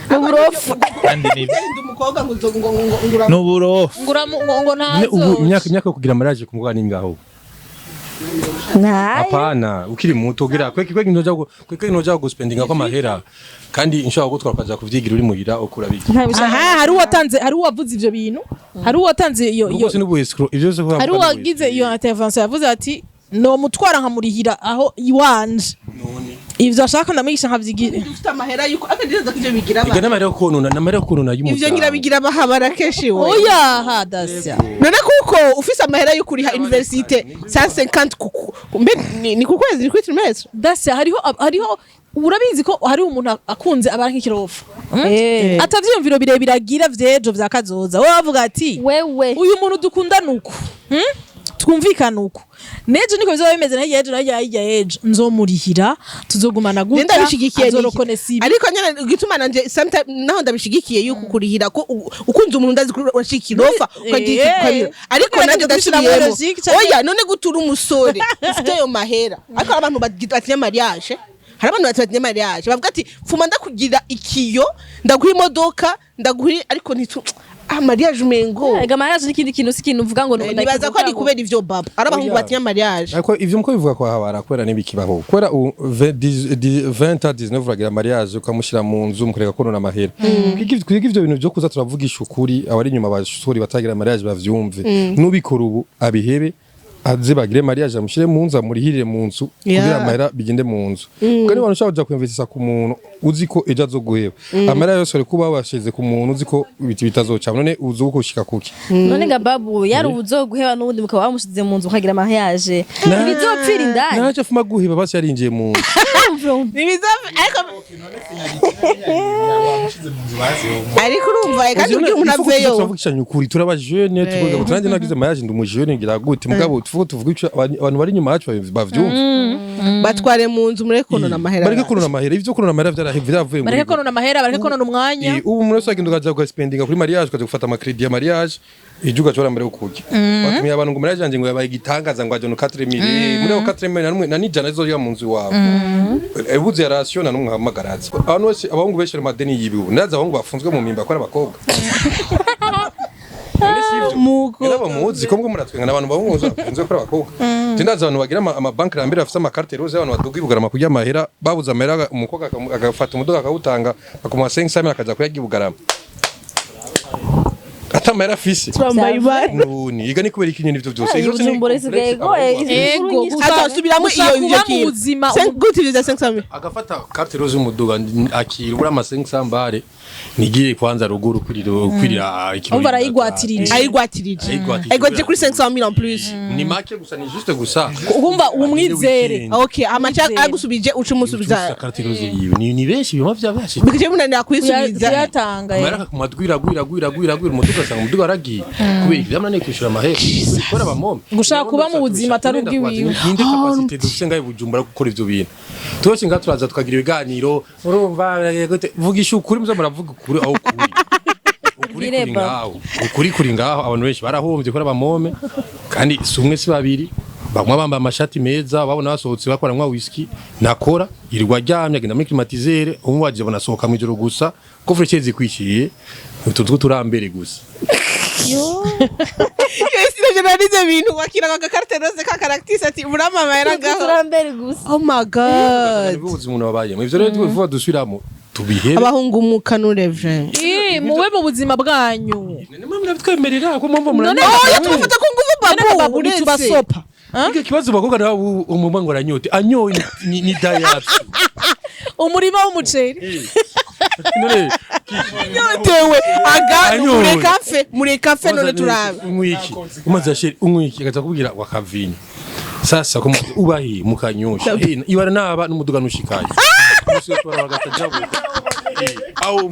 N'uburofu. Kandi ni Umukobwa ngo ngo ngo ngo n'uburofu. Ngo ngo None ubu ntazoca. imyaka yo kugira mariage ku mugabo ni ngaho? Nayo. Hapana, ukiri muto ugira kweki kweki ntoja kweki ntoja guspendinga ko amahera, kandi nshobora gutwara ukaja kuvyigira uri muhira ukura bigira. Aha hari uwatanze, hari uwavuze ivyo bintu, hari uwatanze iyo Ubwo sinubu escroc ivyo byose. Hari uwagize iyo intervention, yavuze ati no mutwara nkamurihira aho iwanje, ivyo ashaka ndamwigisha nkavyigira. Ufite amahera yuko akageza ko ivyo bigira Ega abantu. n'amahera yo konona, n'amahera yo konona y'umuryango. Ivyo ngira bigira bahabara kenshi we. Oya hadasya. None kuko ufise amahera yo kuriha université 150 kuku mbe ni ku kwezi, ni kuri trimestre. Dasya, hariho urabizi ko hari umuntu akunze abara nk'ikirofu. Atavyiyumviro birebire agira vy'ejo vya kazoza, we bavuga ati Wewe. Uyu muntu dukundana uku, Twumvikana uku, nejo niko bizoba bimeze, na hirya y'ejo, na hirya hirya y'ejo nzomurihira, tuzogumana Nje gutya. ndabishigikiye niki. Azorokonesa ibi. Ariko nyene igituma nanje sometimes naho ndabishigikiye yuko kurihira ko ukunze umuntu ndazi kuri urashika irofa ukagira iki ukabira, ariko None nanje kubishira muri ndasubiyemo. logique canke- Oya, none gutura umusore ufite ayo mahera, ariko hari abantu batinya mariage, hari abantu batinya mariage bavuga ati fuma ndakugira ikiyo, ndaguha imodoka, ndaguha, ariko ntitu mariage umengo. Ega mariage n'ikindi kintu, si ikintu uvuga ngo Nibaza ko ari kubera ivyo baba ari abahungu Oya. batinya mariage. Ariko ivyo muko bivuga kwa habara kubera n'ibikibaho, kubera ubu 20 à 19 uragira mariage ukamushyira mu nzu mukareka konona amahera. Kwiga ivyo bintu byo kuza turavugisha ukuri, abari inyuma basore batagira mariage bavyumve, nubikora ubu abihebe, aze bagire mariage, amushyire mu nzu, amurihirire mu nzu kugira amahera bigende mu nzu, kuko niba ushaka kuja kwinvestisa ku muntu uzi ko ejo azoguheba, amahera yose uri kuba washize ku muntu uzi ko ibiti bitazoca, none uzi uko ushika kuki? None nga babu yari ubuzoguheba n'ubundi mukaba wamushize mu nzu ukagira mariage, ntibizopfira indani. Ntacyo afuma guheba, basi yarinjiye mu nzu. Ariko ariko urumva kandi ubwira umuntu aveyo. Turavugishanya ukuri, turaba jeune, tuvuga ngo nanjye nagize mariage, ndi umujene, ngira gute, mugabo tuvuga ico abantu bari inyuma yacu bavyumve. Batware mu nzu, mureke konona amahera. Bareke konona amahera, ivyo konona amahera vyarahevye, vyavuye muri Bareke konona amahera, bareke konona umwanya. Ubu umuntu wese agenda ukaja ugaspendinga kuri mariage, ukaja gufata amacrédit ya mariage, ije ugashobora mbere yo kurya batumiye abantu ngo mariage yanje ngo yabaye igitangaza, ngo ajana 4000 muri ayo 4000 na numwe na nijana izorya mu nzu iwawe, ebuze ya ration na numwe ahamagaraza abantu bose. Abahungu benshi bari mu madeni y'ibihugu, ndazi abahungu bafunzwe mu mpimba ko ari abakobwa. None si ivyo? Mugo. Nabo muzi ko muratwenga n'abantu bahungu bafunzwe kuri abakobwa. Je ndazi abantu bagira amabanki rambere bafise amacarte rose, abantu baduga ibugarama kurya amahera, babuze amahera, umukobwa agafata umuduga akawutanga, bakamuha 500 akaja kuyarya ibugarama ata amahera afise. Twambaye ibara. Nuni iga ni kubera iki nyene ivyo byose? Ivyo byose ni Bujumbura isigaye complexe abahungu igoye. bafise. Ego. Atosubiramo Gushaka iyo ivyo kuba mu kintu. buzima. Gute ivyo vya 500? Agafata carte rose y'umuduga akira ubura ama 500 mbare nigiye kwanza ruguru kwirira kwirira ikirori. Umva arayigwatirije. Ayigwatirije. Ayigwatirije. Ayigwatirije kuri 500 en plus. Ni make gusa, ni juste gusa. Urumva umwizere. Okay, amaca agusubije uca umusubiza. Carte rose yiwe ni benshi bima vyabashitse. Bikije munanira kuyisubiza. Kuyatanga. Amahera kumadwira gwira gwira gwira gwira umuduga, asanga umuduga waragiye kubera ivyo yamunaniye kwishura amahera kubera abamome. Gushaka kuba mu buzima atari ubwiwiwe. Ninde capacité dufise ngaho i Bujumbura gukora ivyo bintu twese ngaho? Turaza tukagira ibiganiro, urumva gute? Vugisha ukuri, muze muravuga ukuri aho kuri, ukuri kuri Bireba. ngaho, ukuri kuri ngaho. Abantu benshi barahombye kubera abamome, kandi si umwe si babiri. Bamwe bambaye amashati meza, babona basohotse bakoranywa whisky, nakora yirirwa aryamye, agenda muri climatiseur, umwe waje bonasohoka mu ijoro gusa ko furesheri zikwishyiriye utu two turambere gusa. Yes, ivyo narize bintu wakira aga carte rose ka caractère ati urama amahera ngaho. Turambere gusa. Oh my God. Nibwo ubuzima umuntu abayemo. Ivyo rero tuvuga dusubiramo tubihebe. Abahungu mukanure vrai. Eh, mube mu buzima bwanyu. Nimwe murabitwemerera ko mwumva None- Oya, tumufata ku nguvu. None Babu babu uretse. ntitubasopa. Icyo kibazo bakobwa nabo umuma ngo aranyote anyoye ni dayapsi. Umurima w'umuceri. None Nyotewe aga. Anyoye. Mureka fe, mureka fe, none turabe. Unywa iki umaze ashira, unywa iki, agaza kubwira wakavinyo sasa ko ubahi mukanyosha. Eh, ibara naba n'umuduga nushikaye musi twara bagatajabuka. Eh, aho.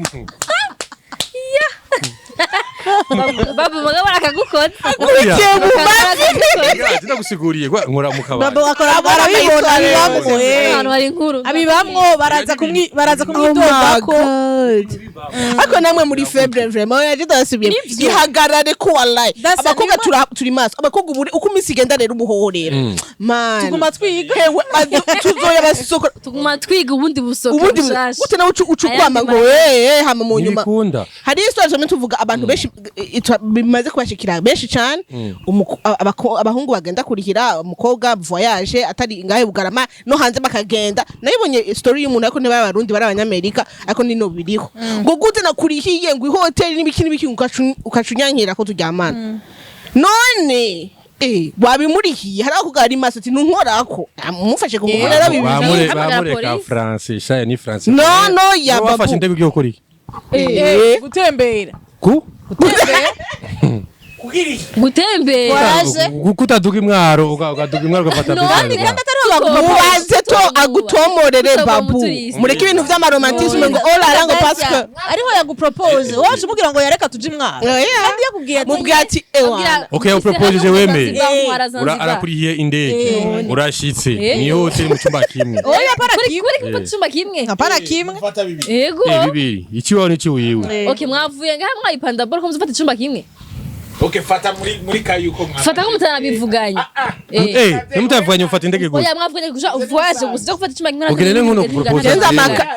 Babu mugabo arakagukora. Akurikiye mu mavi. Ndagusiguriye nkora mu kabari. Babo akora arabibona, abibamwo eh. Ahantu hari inkuru. Abibamwo, baraza kumwi baraza Oh my kumwidodako. God. Ariko namwe muri faible vraiment, oya, je ndasubiye. Ihagarare ko wallahi. That's Abakobwa nimwe- turi maso. Abakobwa ubu uko iminsi igenda rero ubuhohorera. Man. Tuguma twiga. Hewe tuzoya basoko. Tuguma twiga ubundi busoke Ubundi bushasha. gute nawe ucu ukwama ngo Ayandi eh hama mu nyuma. Ntibikunda. Hari histoire zomwe tuvuga abantu benshi bimaze kubashikira benshi cyane, abahungu bagenda kurihira umukobwa voyage atari ngahe Bugarama no hanze bakagenda. Nayibonye story y'umuntu, ariko niba abarundi bari abanyamerika, ariko nino biriho ngo gute nakurihiye ngo ihoteli n'ibiki n'ibiki, ukacunyankira ko turyamana. None wabimurihiye, hari ako gari maso ati ntunkorako, mufashe ku ngufu narabibi. Hamagara Bamureka polisi. France shaya ni France. No no ya wafashe babu. indege ugiye gukora iki? Gutembera. Ku Gutembera. Gutembera. Voyage. Kutaduga imwaro, ukaduga imwaro ugafata No, business. Kandi atari baguma. Mubanze to agutomorere Tutoba babu. umuturiste. Mureke ibintu vy'amaromantisme ngo olala ngo parce que ariho yagupropose, waje umubwira ngo yareka tuje imwaro, kandi yakubwiye ati mubwira ati ewana. Okay, uproposije wemeye. Zanzibar. Arakurihiye indege, urashitse ni hoteli mu cyumba kimwe. Oya, para Kuri kimwe. kuri gufata icyumba kimwe. Para kimwe. Yego. Bibiri, ikiwawe n'ikiwiwe. Okay, mwavuye ngaha mwayipanda bora ko muzofata icyumba kimwe. Okay, fata muri kayuko mwa. Fata ko mutanabivuganye. Ntimutavuganye ufata indege gusa. Oya, mwavuganye kuja voyage gusa, cyo gufata icyumba kimwe. Okay, nene nkono kupropose. Genza amaka.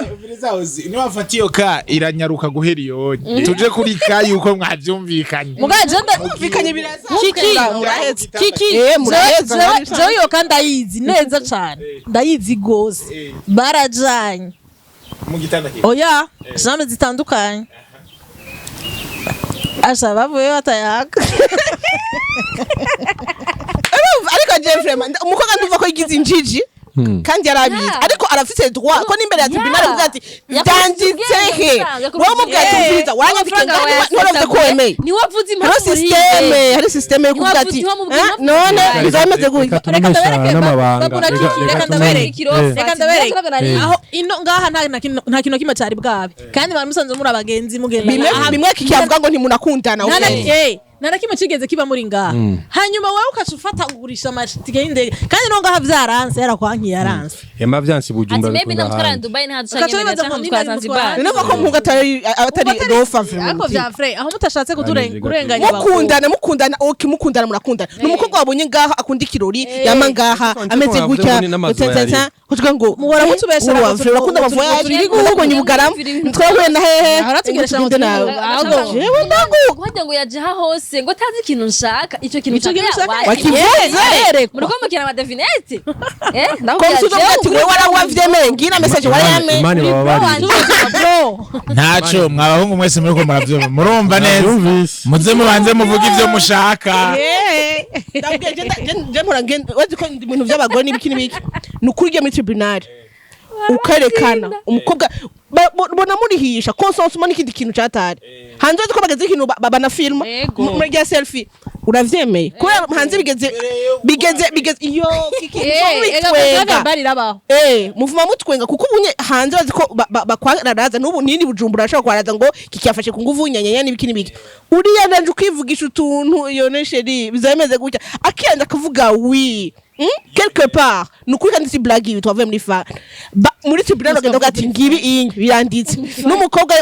Niwafata iyo ka iranyaruka guhera iyo tuje kuri kayuko mwavyumvikanye. Mugaje nda Kumvikanye biraza. Kiki. Muraheza. Kiki. Muraheza. Jewe iyo kandi ndayizi neza cane, ndayizi gose. Barajanye Mu gitanda kimwe? Oya, jambe zitandukanye. Asha bavuye batayaka. Urumva, ariko Jeffrey umukobwa ndumva ko yigize injiji kandi yarabizi. Ariko arafise droit ko n'imbere ya tribunal avuga ati byanditse he? Wowe mubwira ati umviriza, waranyandikiye ngaho ntiwaravuze ko wemeye. Ni wavuze Hariho impamvu. système, hari système yo kuvuga ati none bizaba bimeze gutya. Reka tumenyesha ndabereke, n'amabanga. Babu na Kiki, reka ndabereke. Reka ndabereke aho ino ngaha nta kintu na kimwe cyari bwabe, kandi bari musanze muri abagenzi mugenda. Bimwe bimwe kikivuga ngo ntimunakundana. Nta na Okay. nta na kimwe kigeze kiba muri ngaha, hanyuma wowe ukaca ufata ugurisha amatike y'indege, kandi no ngaha vyaranse, yarakwankiye yaranse. Ema vyansi Ati Bujumbura maybe bikunda namutwara ahandi. Dubai ntadushanye Ugaca wibaza ngo namutwara nimba Zanzibar. Ni ko mpunga atari rofa. Ariko vya vrai aho mutashatse kurenganya Mukundana, mukundana, okay, mukundana, murakundana. Ni umukobwa wabonye ngaha akunda ikirori, yama ngaha Ariko ameze wavuze gutya ngo ni n'amazu utata yari. kuvuga ngo Muhora mutubeshera ngo urakunda amavoyage, urakunda Bugarama, twahuye na hehe. Aratugeresha ngo tugende nawe. ahubwo Jewe ndagu Wagira ngo yaje aha hose ngo atazi ikintu nshaka, icyo kintu Ico kintu nshaka nshaka wakivuze. Muriko mukina amadevinete Ko musuzo ati wewe warawavyemeye, ngira message warayame. Imana baba bari. Ntaco mwabahungu mwese muriko muravyumva, murumva neza. Navyumvise. Muze mubanze muvuge ivyo mushaka. Ndabwiye je mpora ngenda wazi ko ndi ibintu by'abagore n'ibiki n'ibiki, ni ukuri ujya muri tribunal ukerekana umukobwa bona murihisha consentement n'ikindi kintu catari hanze, wazi ko bageze ikintu banafilma Yego. muri rya selfie uravyemeye kubera hanze bigeze iyo kiki mutwenga. Barirabaho. Muvuma mutwenga kuko ubunye hanze bazi ko bakwararaza n'ubu nini Bujumbura ashobora kwararaza ngo kikiyafashe ku nguvu nyanyanya n'ibiki n'ibiki, uriya nanje ukivugisha utuntu iyo ne chéri bizameze gutya, akiyanja akavuga oui. Quelque part ni ukuri kandi si blague, ibi twavuye muri fa muri tribunal bagenda bavuga ati ngibi iyi biranditse n'umukobwa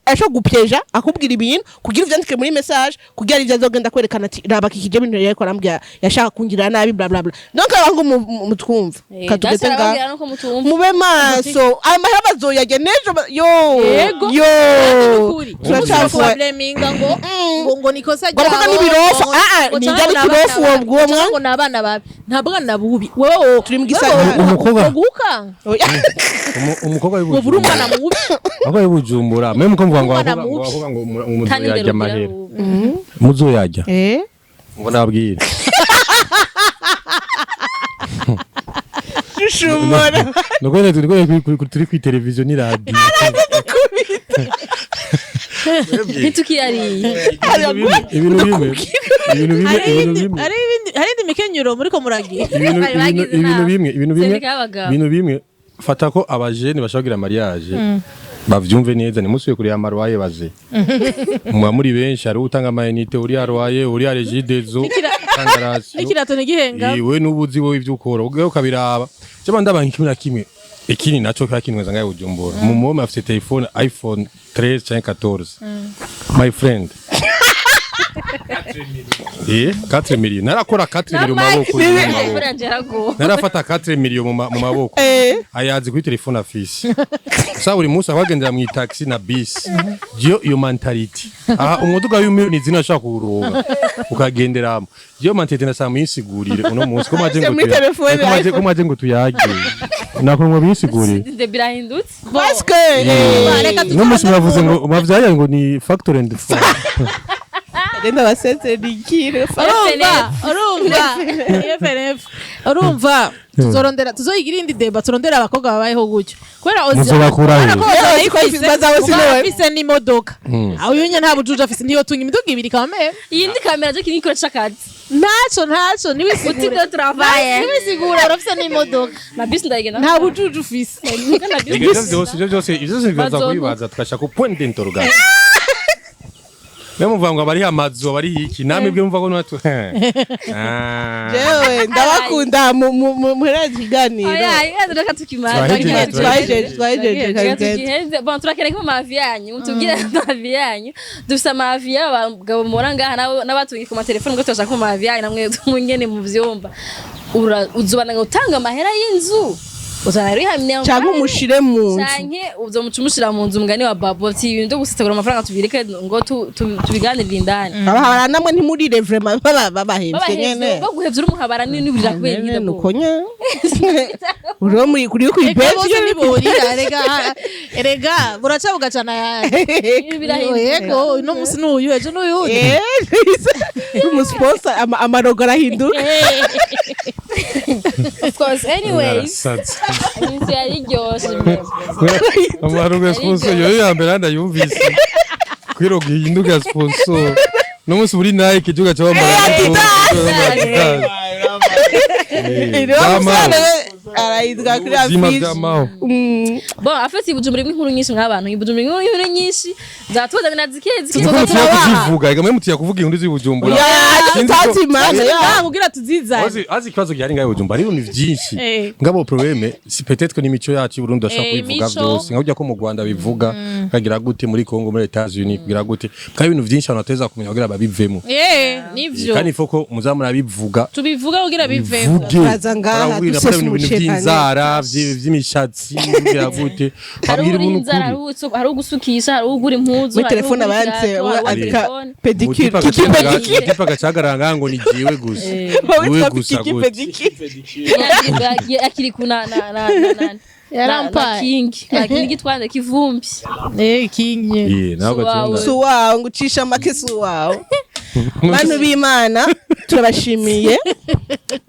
ashobora gupyeja akubwira ibintu kugira uvyandike muri message, kugira ivyo azogenda kwerekana ati raba kikije ibintu yariko arambwira, yashaka kungirira nabi, bla bla bla. Donc abantu mutwumva katugeze ngaha nuko mutumva. Mube maso, amahera bazoyarya n'ejo yo. Yego. Yo. Turacafua Turacafua. ngo nikosa Ngo abakobwa n'ibirofa. Ah, ah, ni ngo ibyari canke ngo kirofu n'abana uwo babi. mwa. Ngo n'abana babi, nta bwana bubi wewe. Turi mu gisagara. Umukobwa- Oya. Umukobwa ngo buri umwana mubi. Abakobwa b'Ibujumbura mwe muko mvuga ngo Umwana abakobwa ngo mubi. abakobwa ngo Kandi muzoyarya ndero amahera muzoyarya ngo nabwire. Shumora. Nuko nyene turi kuri televiziyo ni radio. Ntitukiyariye. Ibintu bimwe ibintu bimwe ibintu bimwe Hari hari indi mikenyero muriko muragira. Ibintu Bari ibintu bagize ibintu inama. bimwe ibintu bimwe Sendika y'abagabo. ibintu bimwe fata ko abajene bashobora kugira mariage. Bavyumve neza, nimusuye kuri amaroye baze muba muri benshi. Hari utanga ama unités, uri aroye, uri Regideso, tanga ration. N'ikirato ntigihenga. Iwe n'ubuzi wowe ivyo ukora ubwo ukabiraba. Cyaba ndabanka kimwe na kimwe. Ikindi naco kakinweza ngaye Bujumbura, mu mome afite telefone iPhone 13 canke 14, my friend. 4 millions, narakora 4 millions mu maboko, mu maboko. Yanje yaragowe. Narafata 4 millions mu maboko. Ayazi kuri telefone afise sa buri munsi abagendera mu taxi na bisi. Jiyo iyo mentalité aha, umuduga w'imiliyoni zine ashaka kuwuronka ukagenderamo, jiyo mentalité ndasaba muyisigurire uno munsi ko maje ngo Muri telefone, ko maje ngo tuyage nako ngo bisigurire. Nde birahindutse. Parce que Reka. Uno munsi mwavuze ngo mwavyaye ngo ni factor and phone. Agenda basezerikire. Urumva, FNF, urumva, tuzorondera, tuzoyigira indi débat, turondera abakobwa babayeho gutyo kubera ozi Muzobakura he? kubera ko Ozi arayifise, Bazaba mugabo sinewe. afise n'imodoka. Aho uyu nye nta bujuju afise, ntiyotunga imiduga ibiri kamere. Iyi ndi kamera je kinini c'akazi. Ntaco ntiwisigure. Outil de travail. Ntiwisigure, urafise n'imodoka. Na bisi ndayigenda. Nta bujuju ufise. Na bisi. Ivyo byose bibaza Bazontu. kubibaza tugashaka point d'interrogation. Mwe muvuga ngo abari amazu, abari iki, namwe bwe mvuga ko natwe. Ah. Jewe ndabakunda muhereze ikiganiro. Oya, oya, reka tukimara. Twahejeje, twahejeje, twahejeje. Reka tukiheze. Bon, turakeneye ko ama avis yanyu, mutubwire ama avis yanyu. Dufise ama avis y'abagabo mubona ngaha n'abatungiye ku matelefone, ngo turashaka ko ama avis yanyu namwe mwingene mu vyumba. Uzobandanya utanga amahera y'inzu, uzana rihamya Canke umushire mu nzu. Canke uzomuca umushira mu nzu, umugani wa Babo ati ibintu byo gusesagura amafaranga tubireke, ngo tubiganirire indani. Abahabara namwe ntimurire vraiment, baba babahevye Babahevye, nyene. baguhevye uri umuhabara nini, burira kubera Nyene iki? Nuko nyene uriho muri kuri ku Reka ibenshi. Bose ntiborira, rega rega, buraca bugacana ayandi. Birahindutse. Yego, uno munsi n'uyu, ejo n'uyundi. Umusponsor amarogo arahinduka. Of course, anyways, Narasaze. iminsi yari iryoshe. Amaruga ya sponsor yo ya mbere ndayumvise. Kwiroga ihinduka ya sponsor. No munsi muri Nike igihugu cyo bambara. Adidas. Iriho umusore arahinduka kuri Ubuzima affiche. bw'amaho. Bon, en fait, Ibujumbura irimo inkuru nyinshi nk'abantu, Ibujumbura irimo inkuru nyinshi zatuzanira zike zike. Niko mutiya kuzivuga, ega mwe mutiya kuvuga inkuru z'i Bujumbura. Ya. Sinzi ko- Tati mana ya. Ngaha kugira tuzizane. Azi ikibazo gihari ngaho i Bujumbura ari ibintu vyinshi. Ngabo problème si peut-être que n'imico yacu y'u Burundi ashobora kubivuga Imico. byose. Nka burya ko mu Rwanda bivuga, kagira gute muri Congo, muri Etats-Unis, kugira gute. Kandi ibintu vyinshi abantu bateza kumenya kugira babivemo. Nivyo. Kandi ifo ko muza murabivuga. Tubivuga kugira bivemo. Bivuge. Baza ngaha, Barabwira dusesa ibintu umuceri. vy'inzara, vy'imishatsi, kugira gute. Hari Babwira uri ibintu inzara, ukuri. hari ugusukisha, hari ugura impuzu, Muri hari telefone ugura abanditse ikirato, hari ugura andika telefone. pedicure, Umutipe kiki pedicure. umutipe agacagaranga ngo ni jiwe gusa. Wowe Wewe witwa gusa kiki gute. pedicure. Akiri ku na Yarampaye. na king na king twande kivumbi. Kinye. Nawe Suwawe. ugacenda. Si uwawe ngo ucishe make, si uwawe. Bantu b'Imana, turabashimiye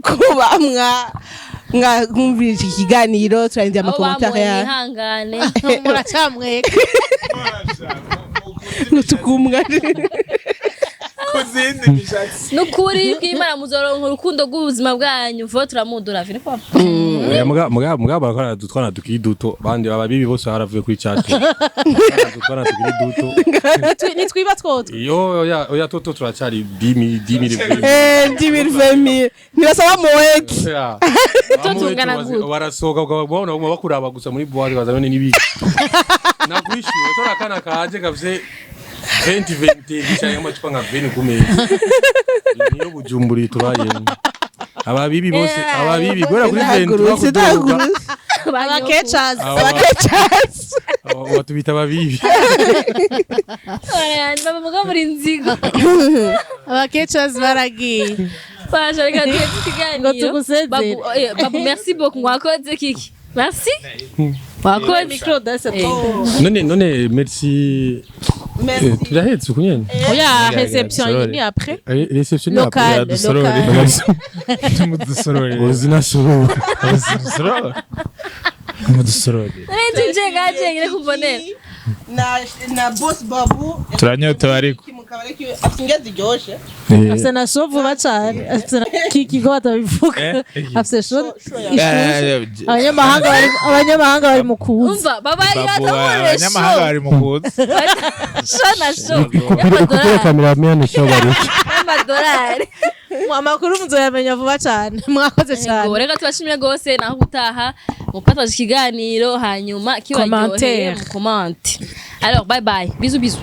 kuba mwumvirije iki kiganiro. Turarindira Aho ama commentaires bamuye yanyu. ihangane. Muracamweka. Nutukumwa. Kuzindi mishatsi. Nukuri kw'Imana muzoronka urukundo rw'ubuzima bwanyu vuba, turamudura vine papa. Oya, muga barakora dutwana tukiri duto, bandi baba bibi bose baravuye kuri chat dutwana tukiri duto. Nitwiba twotwe. Iyo oya oya, toto turacari 10 10 000. 10 000, 20 000 ntibasaba muweki. Oya. Tungana gute? Barasohoka ukabona bakuraba gusa muri boîte, baza none nibiki nakwishyuwe tora akana kaje gafise 20 20 gicaye amacupa nka 20 ku meza. Niyo Bujumbura tubayemo, ababibi bose, ababibi guhera kuri 20 Ndahagurutse, bakuduga. ndahagurutse. Abakecas. Abakecasi. Batubita ababibi. Bavuga muri nzigo. Abakecas baragiye. Basha, reka duheze ikiganiro. Ngo tugusezere. Babu, Babu, merci beaucoup, mwakoze kiki, merci, wakoze. Micro dase. None merci. Turahetse uku nyene. Oya, réception ni après. Réception ni Local. après. Local. Tumudusorore. Uzina suru. Tumudusorore. Nje ngaje ngire kumbonera. Na boss Babu. Turanyotewe ariko. Afite indya ziryoshe. Afise na show vuba cane, afise na kiki ko batabivuga. Eh, iki? Afise show Show ishushe. Abanyamahanga bari mu kuza. Umva babaye Babu, batamurire abanyamahanga show. bari mu kuza. Show na show. Ikupire y'amadolari. Cameraman show bari. Y'amadolari. Amakuru muzoyamenya vuba cane, mwakoze cane. Yego, reka tubashimire rwose, naho gutaha mupataje ikiganiro, hanyuma kibaryoheye Commentaire. mu commente. Alors bye bye, bisous bisous.